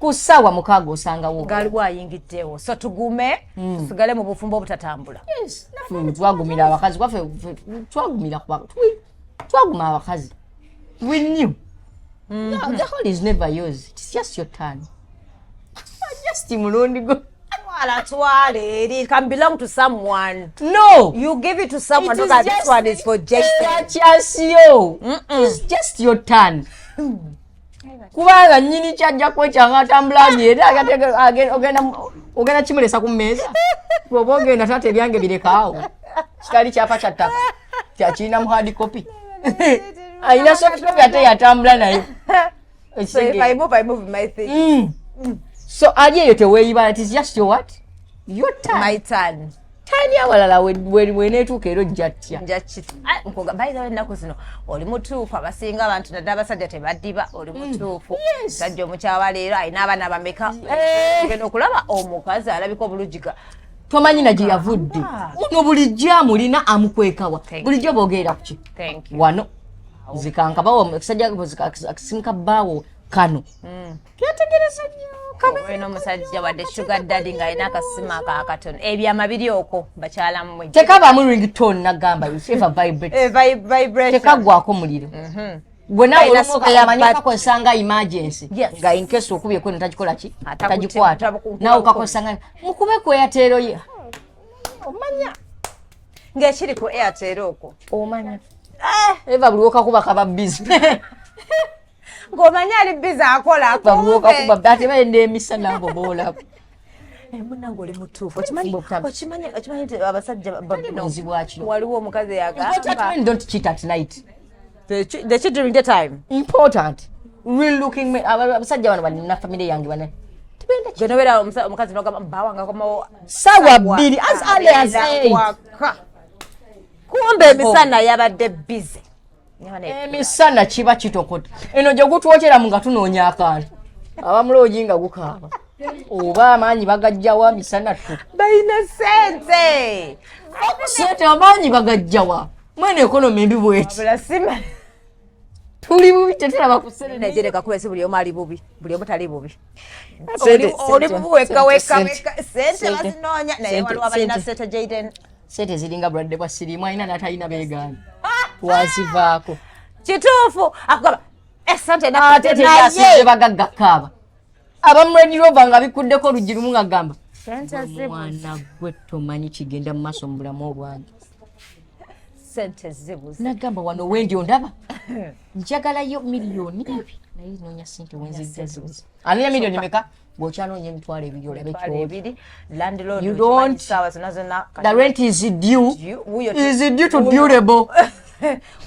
ku ssaawa 6 osangawo. Galiwo ayingiddewo, so tugume, tusigale mu bufumbo obutatambula. Yes, naffe twagumira abakazi kwaffe, twagumira twaguma abakazi. We knew the hole is never yours, it's just your turn, just mulundi gwo. Twala, twala eri, it can belong to someone. No. You give it to someone. It Look is at this just one is for Jason. Chance yo, it's just your turn, kubanga nyini kyajja kwekyanga atambula era ogenda kimulesa ku mmeeza. Bw'oba ogenda, taata, ebyange birekaawo, kitali kyapa kya ttaka, kyakirina mu hard copy, alina soft copy ate yatambula nayo. So if I move, I move my thing. So ali eyo teweeyibala, it is just your what, your turn. My turn. Tani awalala weneetuuka era ojja ttya. Nja nkuga, by the way, ennaku zino oli mutuufu, abasinga abantu naddala abasajja tebaddiba, oli mutuufu. Musajja omukyawa leero alina abaana bameka? Ogenda okulaba omukazi alabika obulugiga. Tomanyi na gye yavudde. Ono bulijjo amulina amukwekawa? Thank Bulijjo boogerera ku ki? Thank you. Wano zikankabawo ekisajja akisimuka bbaawo kano ketegereza nnyo. Olina omusajja wadde sugar daddy ng'alina akasimu ako akatono, ebyama biri okwo, bakyala mmwe. Tekabaamu ringtone, nagamba eva vibrate. Eh, vibration. Tekaggwako muliro gwe nawe. Balina Olumu spare okayamanyi bat- okakozesa nga emergency. Nga in case okubyeko eno tagikola ki. Tagikwata. Nawe okakozesa nga mukube ku Airtel ye, omanya. Ng'ekiri ku Airtel okwo. Omanya eva buli wokakuba kaba busy. Ng'omanyi ali busy akola. Buli wokakuba ate balenda emisana abo boolaba. Munange oli mutuufu. Okimanyi okimanyi nti abasajja Bwenzi bwakiro. Waliwo omukazi Important yagamba men don't cheat at night. They cheat during the time. Important real looking men, abasajja bano balina famire yange bana tebenda. Gwe nobeera omukazi nogamba bba wange akomawo Sawa 2, as early as 8. Waka, kumbe emisana yabadde busy. Emisana kiba kitokota eno gye gutwokyeramu nga tunoonya akantu, abamuloogi nga gukaaba oba amaanyi bagajjawa misana ttu. Balina sente. Sente amaanyi bagajjawa mwene economy embi bweti. Wabula sima Tuli bubi, tetulaba ku sente. Najereka kuba si buli omu ali bubi, buli omu tali bubi. Sente, Oli sente, bubi wekka wekka. sente, Wekka sente sente, bazinoonya naye sente, waliwo abalina sente. sente, Jaden. Sente ziringa bulwadde bwa siriimu, alina n'atalina beegaana, twazivaako. Kituufu, akugamba esente. Ate teryasinze bagagga kaaba abamu Range Rover nga bikuddeko oluggi lumu nga gamba, Sente zibuze. "Mwana gwe, tomanyi kigenda mu maaso mu bulamu obwange." Sente zibuze. Nagamba wano wendi ondaba njagalayo miliyoni 2, naye noonya sente wenzijja zibuze. Anoonya miliyoni meka bw'okyanoonya 20,000 olabe Emitwalo kyoli. ebiri, landlord You okimanyi don't- saawa zonna zonna. The rent is due. Wuyo Is due to durable.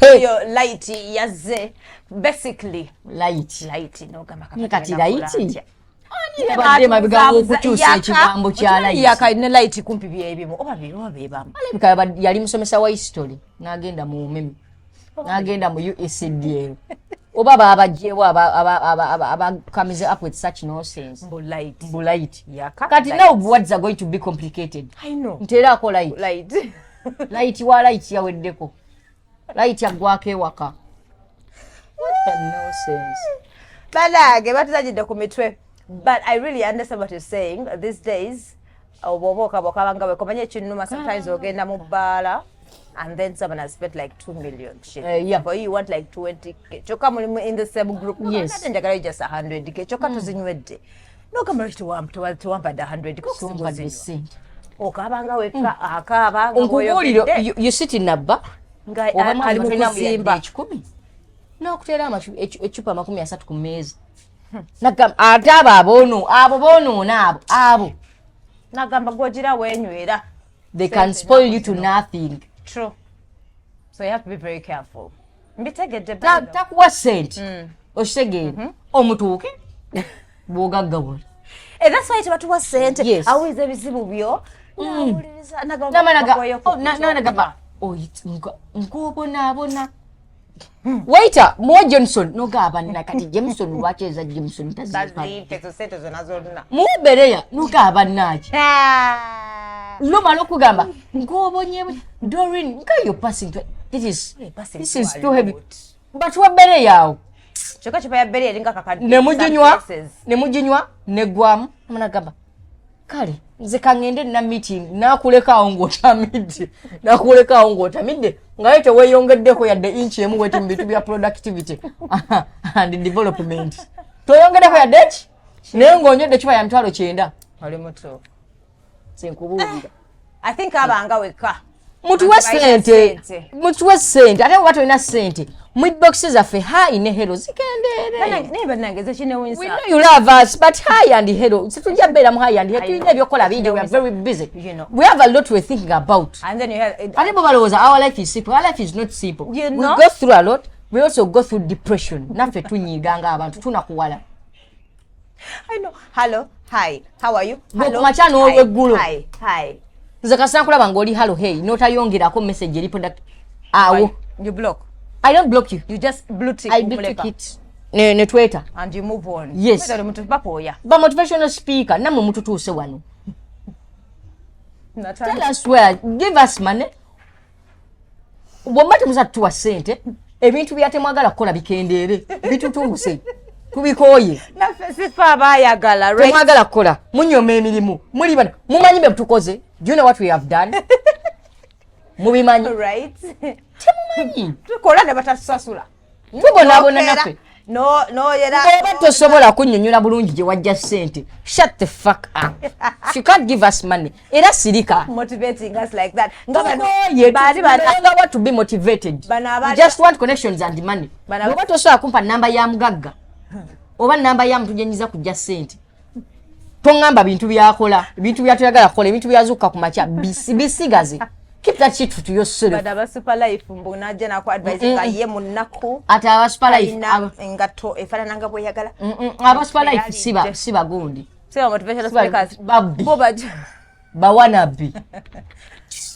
Wuyo light yazze, basically. Light. Light nogamba Naye kati kati light. Yabadde emabega w'okukyusa ekigambo kya light. Yaka ne light kumpi byebimu oba oba bebamu. Alabika yali musomesa wa history n'agenda mu umeme, n'agenda mu UECDL, oba baabagyewo aba comes up with such nonsense. Mbu light. Mbu light. Yaka Kati light. now words are going to be complicated. I know. Nteeraako light. Light. Light wa light yaweddeko, light yaggwako ewaka. What the nonsense! Banange batuzanyidde ku mitwe, but I really understand what you're saying. These days oba oba okaba okabanga wekomanya ekinnuma, sometimes ogenda mu bbaala and then someone has spent like 2 million shit. Yeah. For you, you want like 20K, kyokka mulimu in the same group. Yes. Ate njagalayo just 100K, kyokka tuzinywedde, nogamba lwaki tewampadde 100K? Sompadde sente. Okabanga wekka, akaaba nga Nkubuulire, bw'oyogedde. you sit in a bar Nga oba ali mu kuzimba. 100,000 n'okuteera eccupa 30 ku mmeeza, nagamba ate abo aboono, abo boonoona, abo Nagamba gwogira weenywera. They can spoil you to nothing. True, so you have to be very careful. Mbitegedde. Takuwa sente, okitegeera, omutuuke bw'ogaggawala. Eh, that's why tebatuwa sente. Yes. Awuliza ebizibu byo, nawuliriza. Nagamba ng'obonaabona, waiter muwa Johnson, nogamba nakati Jameson lwaki eza Jameson tazipa? Ezo sente zonna zonna. Muwa Belaire, nogamba naki lumala okugamba ng'obonye Dorin nga you're passing to, this is Passing this through is a too heavy. lot. Batuwa Belaire awo. Kyokka cupa ya Belaire eringa kakadde. Nemuginywa. Some places. Nemuginywa neggwamu, amanagamba kale nze kaŋŋende nina meeting, nakulekaawo ng'otamidde, nakulekaawo ng'otamidde, nga ye teweeyongeddeko yadde inchi emu weti mu bintu bya productivity and development, toyongeddeko yadde ki, naye ng'onywedde cupa ya 90,000. Oli mutuufu. Nze nkubuulira. I think abanga wekka. Mutuwe Abantu balina sente. ssente. Mutuwe sente, ate bwe tolina sente mu inbox zaffe hi ne hello zikendeere. Naye bannange, ze We kinewunyisa. know you love us, but hi and hello, situjja beera mu hi and hello. Tulina ebyokukola bingi. We are very busy. You know. We have a lot we're thinking about. And then you have Ate bo balowooza our life is simple. Our life is not simple. You We know? go through a lot. We also go through depression. Naffe tunyiiga ng'abantu, tunakuwala. I know. Hello, hi, how are you? Gwe Hello, ku makya hi, n'olweggulo. Hi, hi. Nze kasita nkulaba ng'oli hello, hey, n'otayongerako message eri product awo. You block. I don't block you. You just blue tick. I blue tick it ne tweta. And you move on. Yes. Whether omuntu bakooya. Ba motivational speaker nammwe mututuuse wano. Tell us where, give us money. Bwomba temuza tutuwa ssente, ebintu byatemwagala kukola bikendeere, bitutuuse, tubikooye. Naffe sife abaayagala, right? Temwagala kukola, munyoma emirimu, muli bano mumanyi bye tukoze. Do you know what we have done? Mubimanyi? Right? Temumanyi. Tukola ne batatusasula. Tubonaabona naffe. No, noyera. Oba tosobola kunnyonnyola bulungi gye wajja ssente, shut the fuck up. If you can't give us money, era sirika. Motivating us like that. Nga bano Tukoye, bali bana we no longer want to be motivated. Bano We just want connections and money. Bw'oba tosobola kumpa namba ya mugagga oba namba ya muntu gyenyiza kujja ssente, toŋŋamba bintu byakola, ebintu byatoyagala kukola, ebintu byazuukuka ku makya, bisigaze. Keep that shit to yourself. Bano aba super life, mbu najja naku advice nga ye munaku. Ate aba super life Alina engatto efaanana nga bweyagala. Aba super life siba siba gundi. Siba motivational Siba- speakers. Babbi. Bo bajja Bawanabbi.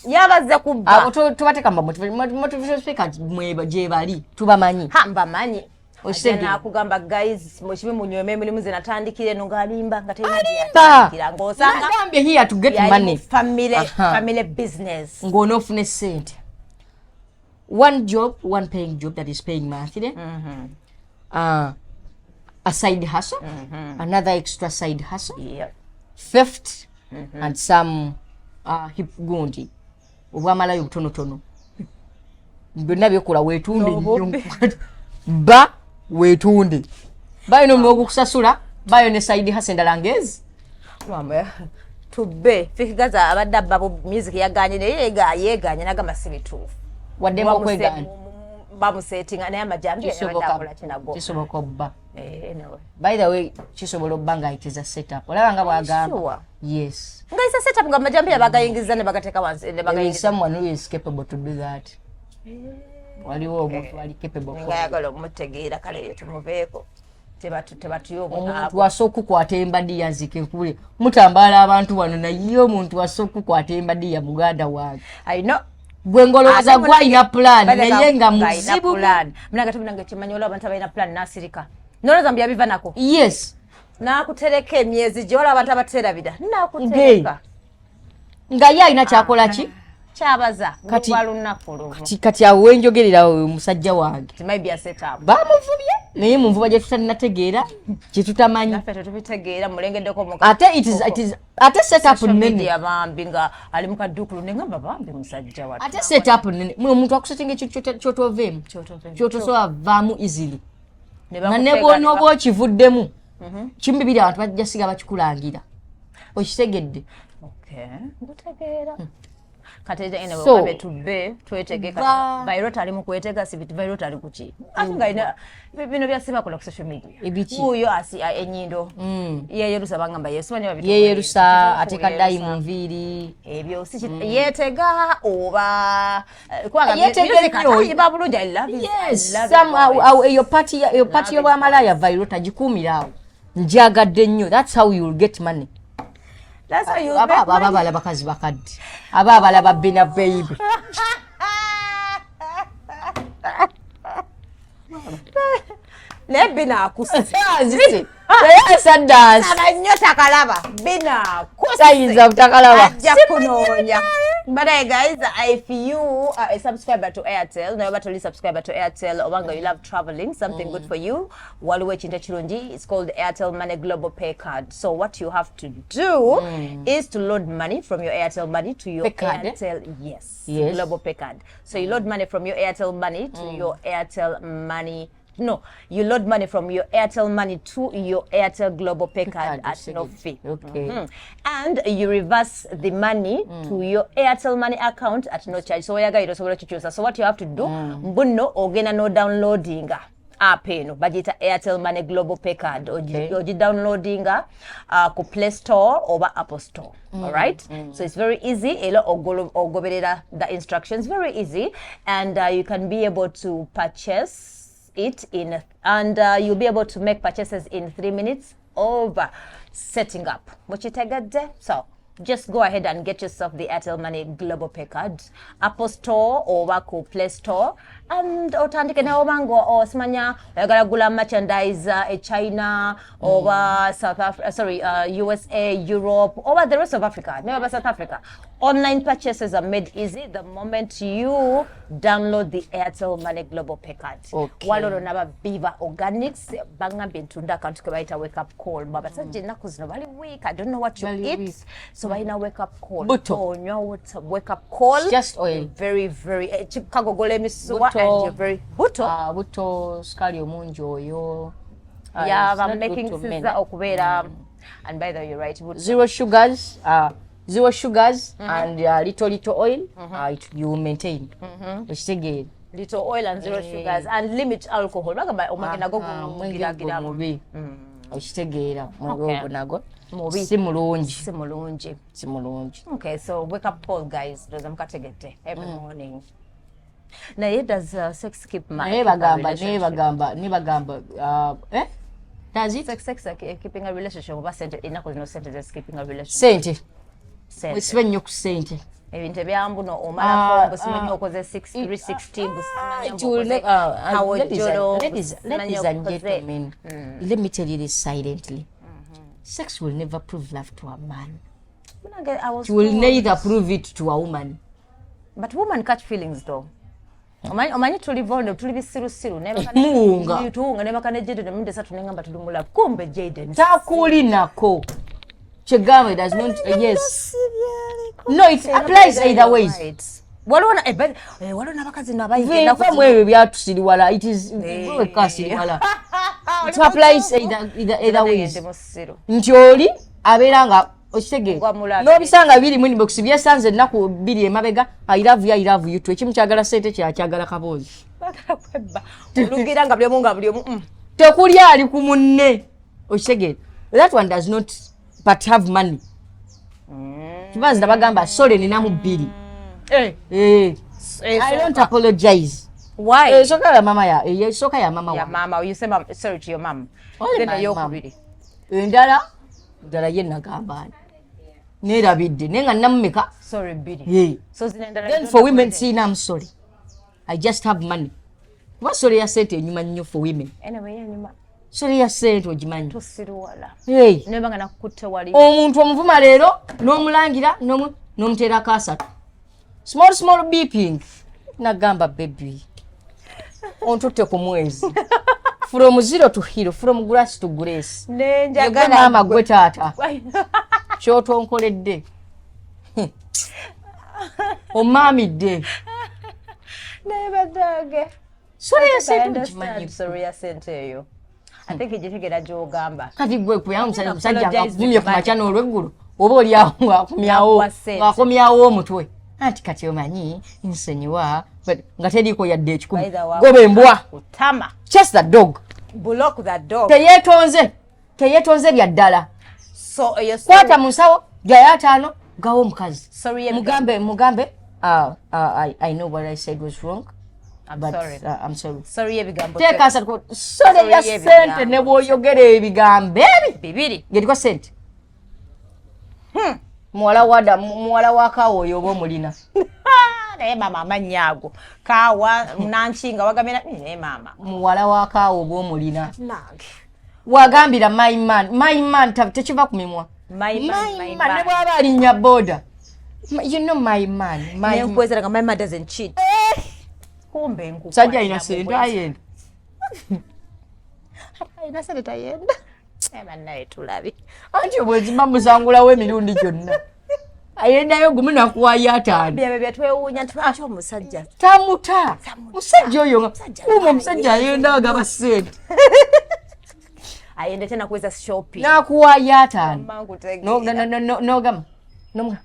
Yabazze kubba. Abo tubateeka mu motivational speakers mwe gye bali tubamanyi. Ha, mbamanyi. Okitegeera. Ajja nakugamba, "Guys, mukibi munyweme emirimu ze natandikira eno," ng'alimba nga talina gye Alimba. yatandikira, ng'osanga Nagambye here to get yali mu money. family, family business. Ng'onoofuna essente, one job, one paying job that is paying monthly, a side hustle, another extra side hustle, theft and some hip gundi obwamalayo obutonotono, byonna byokola weetunde nnyo, ba weetunde, bayo n'omulimu ogukusasula, bayo ne side hustle endala ngezi. Mama, tubbe Fik Gaza abadde abba bu music, yaganye naye yeeganye nagamba si bituufu. Waddemu okwegaana. Bamusetinga naye amajambi yabadde Kisoboka. akola kinago. Kisoboka obba. Eh, anyway. By the way, kisobola obba nga it is a setup, olaba nga bwagamba. Sure. Yes. Nga isa setup, nga amajambi bagayingiza ne bagateeka wansi ne There is bagayingiza. someone who is capable to do that. Waliwo omuntu ali capable Nga okukola. yagala omutegeera, kale eyo tumuveeko. Tebatuyo. Omuntu asa okukwata embadiya, nzike nkubule, mutambaala abantu wano, naye omuntu asa okukwata embadiya muganda wange. I know. Gwe ngolowooza gwalina plan, naye nga muzibu. Munange, tubinange kimanyi, olwo abantu abalina plan nasirika, nolowooza mbu yabiva nako. Nakutereka emyezi gye, olwo abantu abaterabira nakutereka. Nga ye alina kyakola ki? Kyabaza lwa lunaku lumu. Kati awo wenjogerera, omusajja wange It might be a setup. Bamuvubye, naye mu nvuba gye tutalinategeera, kyetutamanyi. Naffe tetubitegeera, mulengeddeko mu Ate it is ate setup social nene. media, bambi nga ali mu kaddukulu, nengamba bambi musajja wattu. Ate setup nene, mwe omuntu akusetinga ekintu kyotoveemu, Kyotoveemu. kyotosobola vaamu easily. Ne Nga ne bakuteeka- bwonooba okivuddemu, kimu bibiri, abantu bajja siga bakikulangira, okitegedde? Okay, nkutegeera. Kati anyway, So, ogabe tubbe twetege kati. Vairota ali mu kwetega, si Vairota ali kuki, ate nga alina bino byasibakola ku social media. Ebiki? Wuuyo asi enyindo yeyerusa, bangamba yesuba ne Yeyerusa, ateeka dye mu nviiri. Ebyo si yeetega oba kubanga Yeetega music nnyo. ate ayimba bulungi. I love his- I Yes, love some his voice. eyo party eyo party y'obwamalaya Vairota gikuumira awo, njagadde nnyo. That's how you will get money. That's how you Aba make aba money. abala bakazi bakadde, aba abala babbina baby. Naye binaakuse. Nzise naye asaddaasi. Aba nnyo takalaba binaakuse. Tayinza butakalaba. Ajja kunoonya. But hey guys, if you are a subscriber to Airtel, naye oba toli subscriber to Airtel, obanga you love traveling, something good for you. Waliwo ekintu ekirungi, it's called Airtel Money Global Pay Card. So what you have to do is to load money from your Airtel Money to your Pay card, eh? Airtel, yes, Global Pay Card. So you load money from your Airtel Money to your Airtel Money. No, you load money from your Airtel Money to your Airtel Global Pay Card Card, at no fee. And you reverse the money to your Airtel Money account at no charge. So oyagala osobola okukyusa. So what you have to do, mbuno ogenda no downloadinga app eno bagiyita Airtel Money Global Pay Card. Ogi downloadinga ku Play Store oba Apple Store. All right? So it's very easy. Era ogoberera the instructions, very easy, and you can be able to purchase it in and you'll be able to make purchases in 3 minutes of setting up. Mukitegedde? So just go ahead and get yourself the Airtel Money Global Pay Card, Apple Store oba ku Play Store, and otandike nawe obanga osimanya oyagala gula merchandise e China oba South Africa, sorry, USA, Europe oba the rest of Africa, never South Africa. Online purchases are made easy the moment you download the Airtel Money Global Pay Card. Waliwo naba Viva Organics, bangambye ntunda akantu ke bayita wake up call. Mbu abasajja ennaku zino bali weak. I don't know what you Bali eat. weak. So balina wake up call. Buto. Onywa wake up call. Just oil. Very very kagogola emisuwa. Buto. And you're very buto. Ah, buto, sukali omungi oyo. Ah, Yeah, it's I'm not good making to men. siza okubeera. And by the way, you're right. Buto. Zero sugars, zero sugars and little little oil, you will maintain, okitegeera? Little oil and zero sugars and limit alcohol. Bagamba omwenge nagwo Ah, omwenge gugiragiramu. gwo mubi, okitegeera? Omwenge ogwo nagwo Mubi. si mulungi. Si mulungi. Si mulungi. Okay, so wake up call, guys. Ndowooza mukategedde every morning. Naye does sex keep my Naye bagamba, naye bagamba, naye bagamba, eh? Does it? Sex keeping a relationship oba sente? Ennaku zino sente ze keeping a relationship. Sente. Sente. Wesibe nnyo ku sente. Ebintu ebyambuno omalako mbu simanyi okoze 360, mbu simanyi It will ladies and gentlemen, let me tell you this silently. Sex will never prove love to a man. It will neither prove it to a woman. But woman catch feelings though. Omanyi tuli vulnerable, tuli bisirusiru. Muwunga. Tuwunga, nebaka ne Jaden emirundi esatu nengamba tuli mu love, kumbe Jaden Takulinako. Kyegamba it does not, yes. No, it applies either ways. Right. Waliwo waliwo n'abakazi nabayiga ennaku Vinva mu zino. ebyo byatusiriwala. It is wekasiriwala. It applies either ways. Ndi musiru. Nti oli abeera nga okitegeera, Gwa mulabe. n'obisanga biri mu inbox byesanze ennaku 2 emabega, "I love you, I love you too." Ekimu kyagala sente, kirala kyagala kaboozi. Baagala kwebba olugira nga buli omu nga buli omu. Tekuli ali ku munne, okitegeera? That one does not but have money. Kibanzi nabagamba sole ninamu bbiri. Eh, Eh, eh, I don't apologize. Why? Esooka ya mama, ya esooka ya mama ya wange. Mama, you say mom, sorry to your mom. Only Then my mom. eyokubiri? Endala ddala ye nagamba ani, neerabidde, naye nga namumeka. Sorry bbiri. Yeah. So zino endala Then for women siina sorry, I just have money, kuba sorry ya sente enyuma nnyo for women. Anyway, yenyuma. Sorry ya sente ogimanyi. Tusiruwala. Hey. Neba nga nakukutte wali. Omuntu omuvuma leero n'omulangira n'omuteerako asatu, small small beeping, nagamba, "Baby, ontutte ku mwezi, from zero to hero, from grass to grace." Gwe Nenjagala maama, gwe taata, kyotonkoledde omaamidde. Naye badange. Sorry ya sente ogimanyi. Sorry ya sente eyo. I think egitegera gy'ogamba. Kati gwe kuyamba omusajja, omusajja Apologize. ng'akuvumye ku makya n'olweggulo, oba oliawo ng'akomyawo Nakuwa ssente. Ng'akomyawo omutwe anti kati omanyi nsonyiwa, but nga teriiko yadde 100. By the way, Goba embwa. Utama. Chase the dog. Block that dog. Teyeetonze, teyeetonze bya ddala. So eyo sorry. Kwata mu nsawo gyayo 50, gawo omukazi. Sorry ye Mugambe, mugambe, I know what I said was wrong, I'm but sorry. I'm sorry. Sorry y'ebigambo. Teeka 30 sorry Sorry ya y'ebigambo. sente, ne bw'oyogera ebigambo ebi Bibiri. Ng'eriko sente, muwala wada, muwala wa kaawa oyo oba omulina. Naye maama, amannya ago kaawa nankinga wagamira, naye maama. Muwala wa kaawa oba omulina. Nange. Wagambira my man, my man, tekiva ku mimwa. My man, my My man, man. Ne bw'aba alinnya boda, you know, my man, my man. Nenkwezera nga my man doesn't cheat, kumbe nkukwatira. Musajja alina Mu sente bwezi. ayenda. Alina sente tayenda. Naye bannaye tulabe. Anti obwezimba musangulawo emirundi gyonna, ayendayo gumu nakuwayo 50. Byebyo byetwewuunya nti lwaki omusajja Tamuta musajja oyo nga Musajja kuma omusajja ayenda agaba sente. Ayenda tena kuweza shopping. Nakuwayo 50. Mangu tegeera. Nogamba nomuga,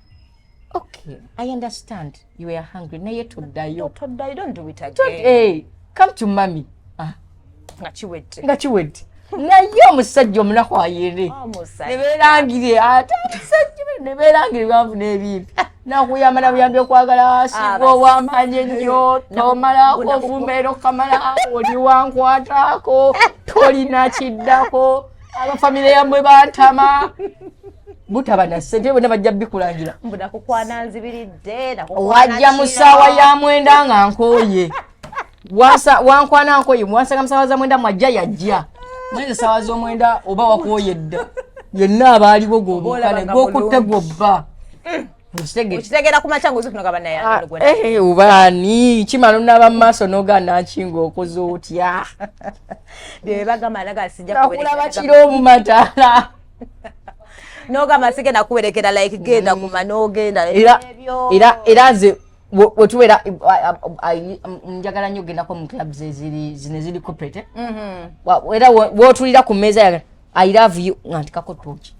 "Okay, I understand you were hungry, naye toddayo." Toddayo, don't do it Don't- again. Hey, come to mummy. Ah, Nga kiwedde. Nga kiwedde, naye omusajja omunaku ayere. Omusajja. Ne beerangire ate omusajja ne beerangire bwanvu n'ebimpi, nakuyamba nabuyambi okwagala singa ow'amaanyi ennyo, tomalako ovumeero kamala oli wankwataako, tolina kiddako, abafamire yammwe bantama butaba na ssente bonna bajja bikulangira. Mbu nakukwana nzibiridde, nakukwana Wajja mu kiro. ssaawa ya 9 nga nkooye. Wankwana nkooye, wansanga mu ssaawa za 9, mwajja yajja mwezi essaawa z'omwenda oba wakooye dda, yenna abaaliwo gwobukale Olaba nga gwokutte bulungi. Gwobba okitegedde? Okitegeera ku makya ngaozukunoga bannaye. Eh, obaani kimala onaaba mu maaso nogaa nankinga okoze otya? Bye bagamba naga sijja Nakulaba kiro mu mataala. Nogamba sigenda kuwerekera, like genda kuma nogenda. Era Ebyo. era nze wetubeera njagala nnyo ogendako mu clubs eziri zino eziri corporate, eh? Era wotulira ku mmeeza yange, "I love you," nga ntikako tooki.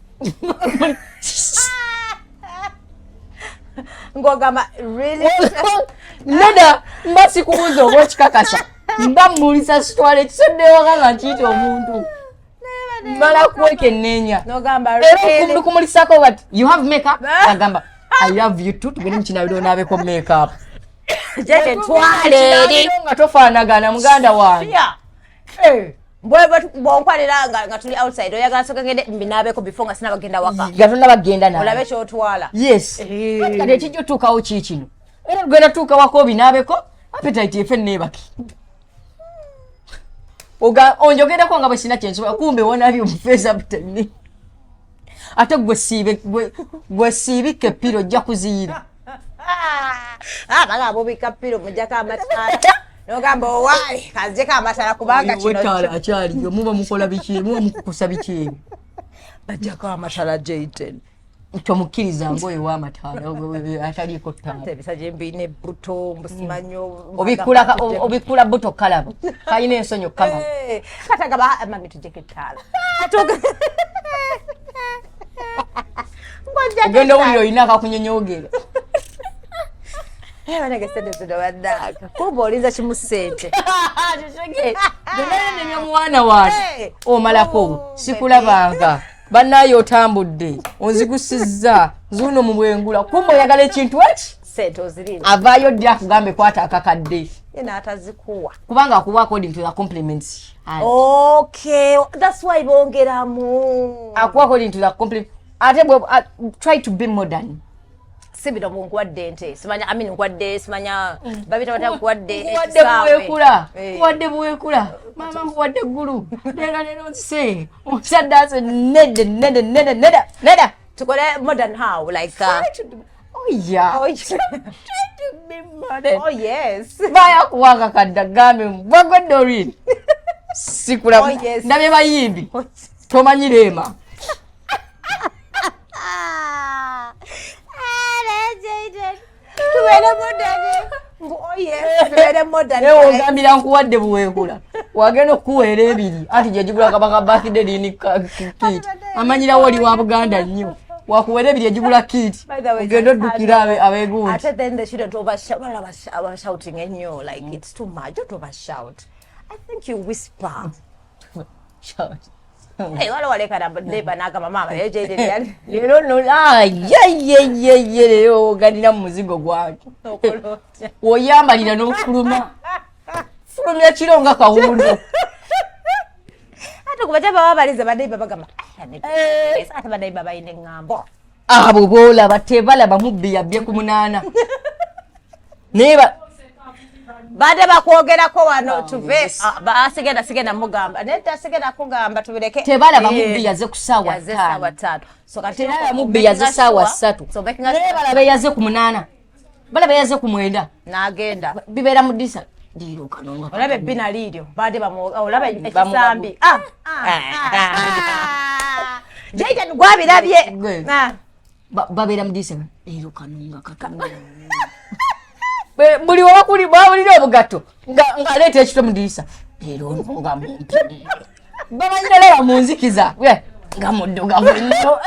Ng'ogamba really? Neda mba sikubuuza oba okikakasa, mba mmulisa sitwala ekisodde ewaka nga nkiyita omuntu mala kwekenneenya. Nogamba Era really? okumulisako, but you have makeup, agamba, "I love you too, tugende mukinabiro onaabeko makeup." Jeke twale eri. Nga tofaanagana muganda wange. Yeah. Bwonkwanira nga tuli outside, oyagala soka ngende mbinaabeko before nga sinabagenda waka. Nga tonnabagenda naye. Olabe kyotwala. Yes. Eh. Kati ekijja otuukawo ki kino, era tugenda tuuka waka obinaabeko, appetite efe neebaki. Onjogereko nga bwe sina kyensobola, kumbe wonabye omufeeza appetite, ate gwe siibe gwe siibika epiro ojja kuziyira. Abala bubika piro mujjako amataala nogamba owaayi kanzijeko amataala kubanga kino Wetaala akyaliyo, muba mukola biki, muba mukukusa biki ebyo? Bajjako amataala Jaden. Tomukkiriza ngaoyo w'amataala ataliiko ttaala. Ebisajja embiina ebbuto mbusimanyo. Obikkula buto kalaba kalina ensonyi okukama. Katagamba mami tujjeko ettaala. Ogenda owulira olina akakunyonyogera. Banange sente zino bannange, kumba olinza kimu sente. Byonna muwana wange omalako sikulabanga, bannaye otambudde onzigusizza nzuuno mu bwengula, kumba oyagala ekintu eki. Sente ozirina. Avaayo ddi akugambe kwata akakadde? Ye n'atazikuwa. Kubanga akuwa according to the compliments. Okay, that's why bongeramu. Akuwa according to the compliment. Ate bwe try to be modern. Si bino bunkuwadde nte simanya, I mean, nkuwadde simanya babita batya, nkuwadde Nkuwadde ekisaawe. buweekula. Eh. Nkuwadde buweekula, maama, nkuwadde eggulu, leero leero nzise omusaddaase. Nedda, nedda, nedda, nedda, nedda. Tukole modern how, like Oh yeah. Oh, yeah. Try to be modern. Oh yes. Baya kuwa akakadde agambe bwagwadde olwini sikula. Oh, yes. Ndabye bayimbi tomanyi leema. Tubeere modern. Oh yes, tubeere modern. Naye ogambira nkuwadde buweekula, wagenda okukuweera ebiri anti gyegigula kabaka birthday lini kit amanyirawo oli wa Buganda nnyo, wakuweera ebiri egigula kit. By the way, ogenda oddukira abeegundi. Ate then they shouldn't overshout. Well, shouting ennyo, like it's too much. Don't overshout. I think you whisper. Hey, wala waleka na neighbor n'agamba maama leero Jayden yali Leero no yeyeyeye, leero oganira mu muzigo gwakyo. Okola otya? Oyambalira n'ofuluma fulumya kiro nga kawundo. Ate kuba baba balize ba neighbor bagamba, "Ah, neighbor, ate ba neighbor balina eŋŋambo." Abo boolaba tebalaba mubbi yabbye ku 8 naye Badde bakwogerako wano tuve. Ah, sigenda sigenda mugamba nedda, sigenda kugamba, tubireke. Tebalaba mubbi yaze ku ssaawa Yaze ssaawa 5. 5. So kati Tebalaba mubbi yaze ssaawa 3. So making Naye balaba yaze ku 8, balaba yaze ku 9. N'agenda. Bibeera mu disa leero kano nga Olaba ebbina liiryo badde olaba ekisambi. Ah, ah, ah. Jayden gwabirabye. Gwe. Ah. Babeera mu disa leero kano nga katono. Buli wabakuli bawulira obugatto ng'aleeta ekito mu ddirisa, leero ono nga mumpi, bamanyira laba mu nzikiza nga muddugavu nnyo.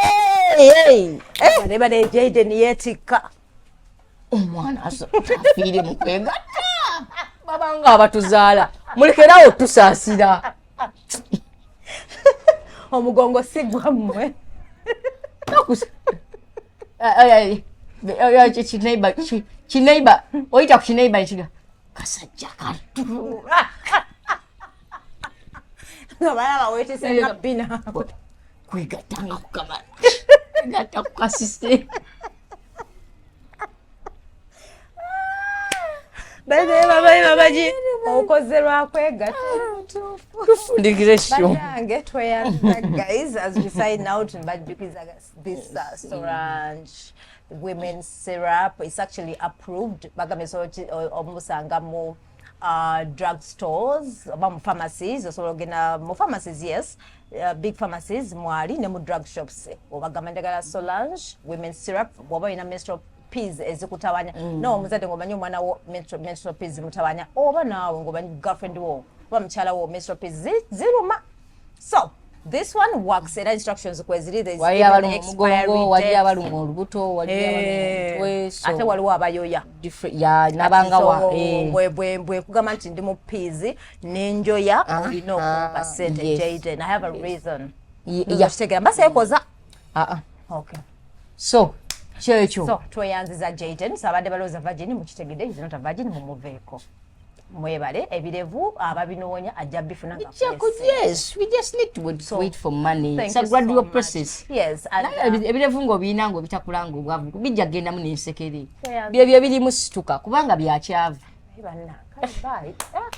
Hey, hey. Baleba ne Jayden yeetikka. Omwana afiire mu kwegatta, babanga abatuzaala mulekerawo tusaasira. Omugongo si gwammwe. Kineiba oyita ku kineiba ekiga kasajja katu. Nga balaba weetisse nga bbina. Kwegatta nga kukamala kwegatta kukasise. Babaji okoze lwakwegatta. Tufundikire show. Bannange, tweyanza guys. As we sign out, mbajjukiza this Sorange women's syrup is actually approved. Bagambye osobola omusanga mu drug stores oba mu pharmacies. Osobola ogenda mu pharmacies, yes, big pharmacies mwali ne mu drug shops. Obagamba njagala Solange women's syrup bw'oba olina menstrual periods ezikutawanya. No omuzadde ng'omanyi omwana wo menstrual periods zimutawanya, oba naawe ng'omanyi girlfriend wo oba mukyala wo menstrual periods ziruma. So this one works era instructions kweziri. There's Wali even abaluma expiry omugongo, wali date. abaluma olubuto, wali abaluma omutwe, so Ate waliwo abayoya. Ya nabanga wa So, bwe kugamba nti ndi mu P's nenjoya, olina okumpa sente. Jaden, I have a reason. Kitegeera mbaseekoza. Ah, ah. Okay. So kyekyo. So tweyanziza Jaden. So abadde balowooza virgin, mukitegedde, is not a virgin, mumuveeko. Mwebale ebirevu ababinoonya ajja bifuna nga afunye ssente. Yes, we just need to wait, wait for money. Thank It's a you so gradual much. process. Yes, and, Naye ebirevu ng'obirina ng'obitakula ng'obwavu bijja gendamu n'ensekere. Byebyo ebirimu situka kubanga byakyavu. Bannange, bye. Ah.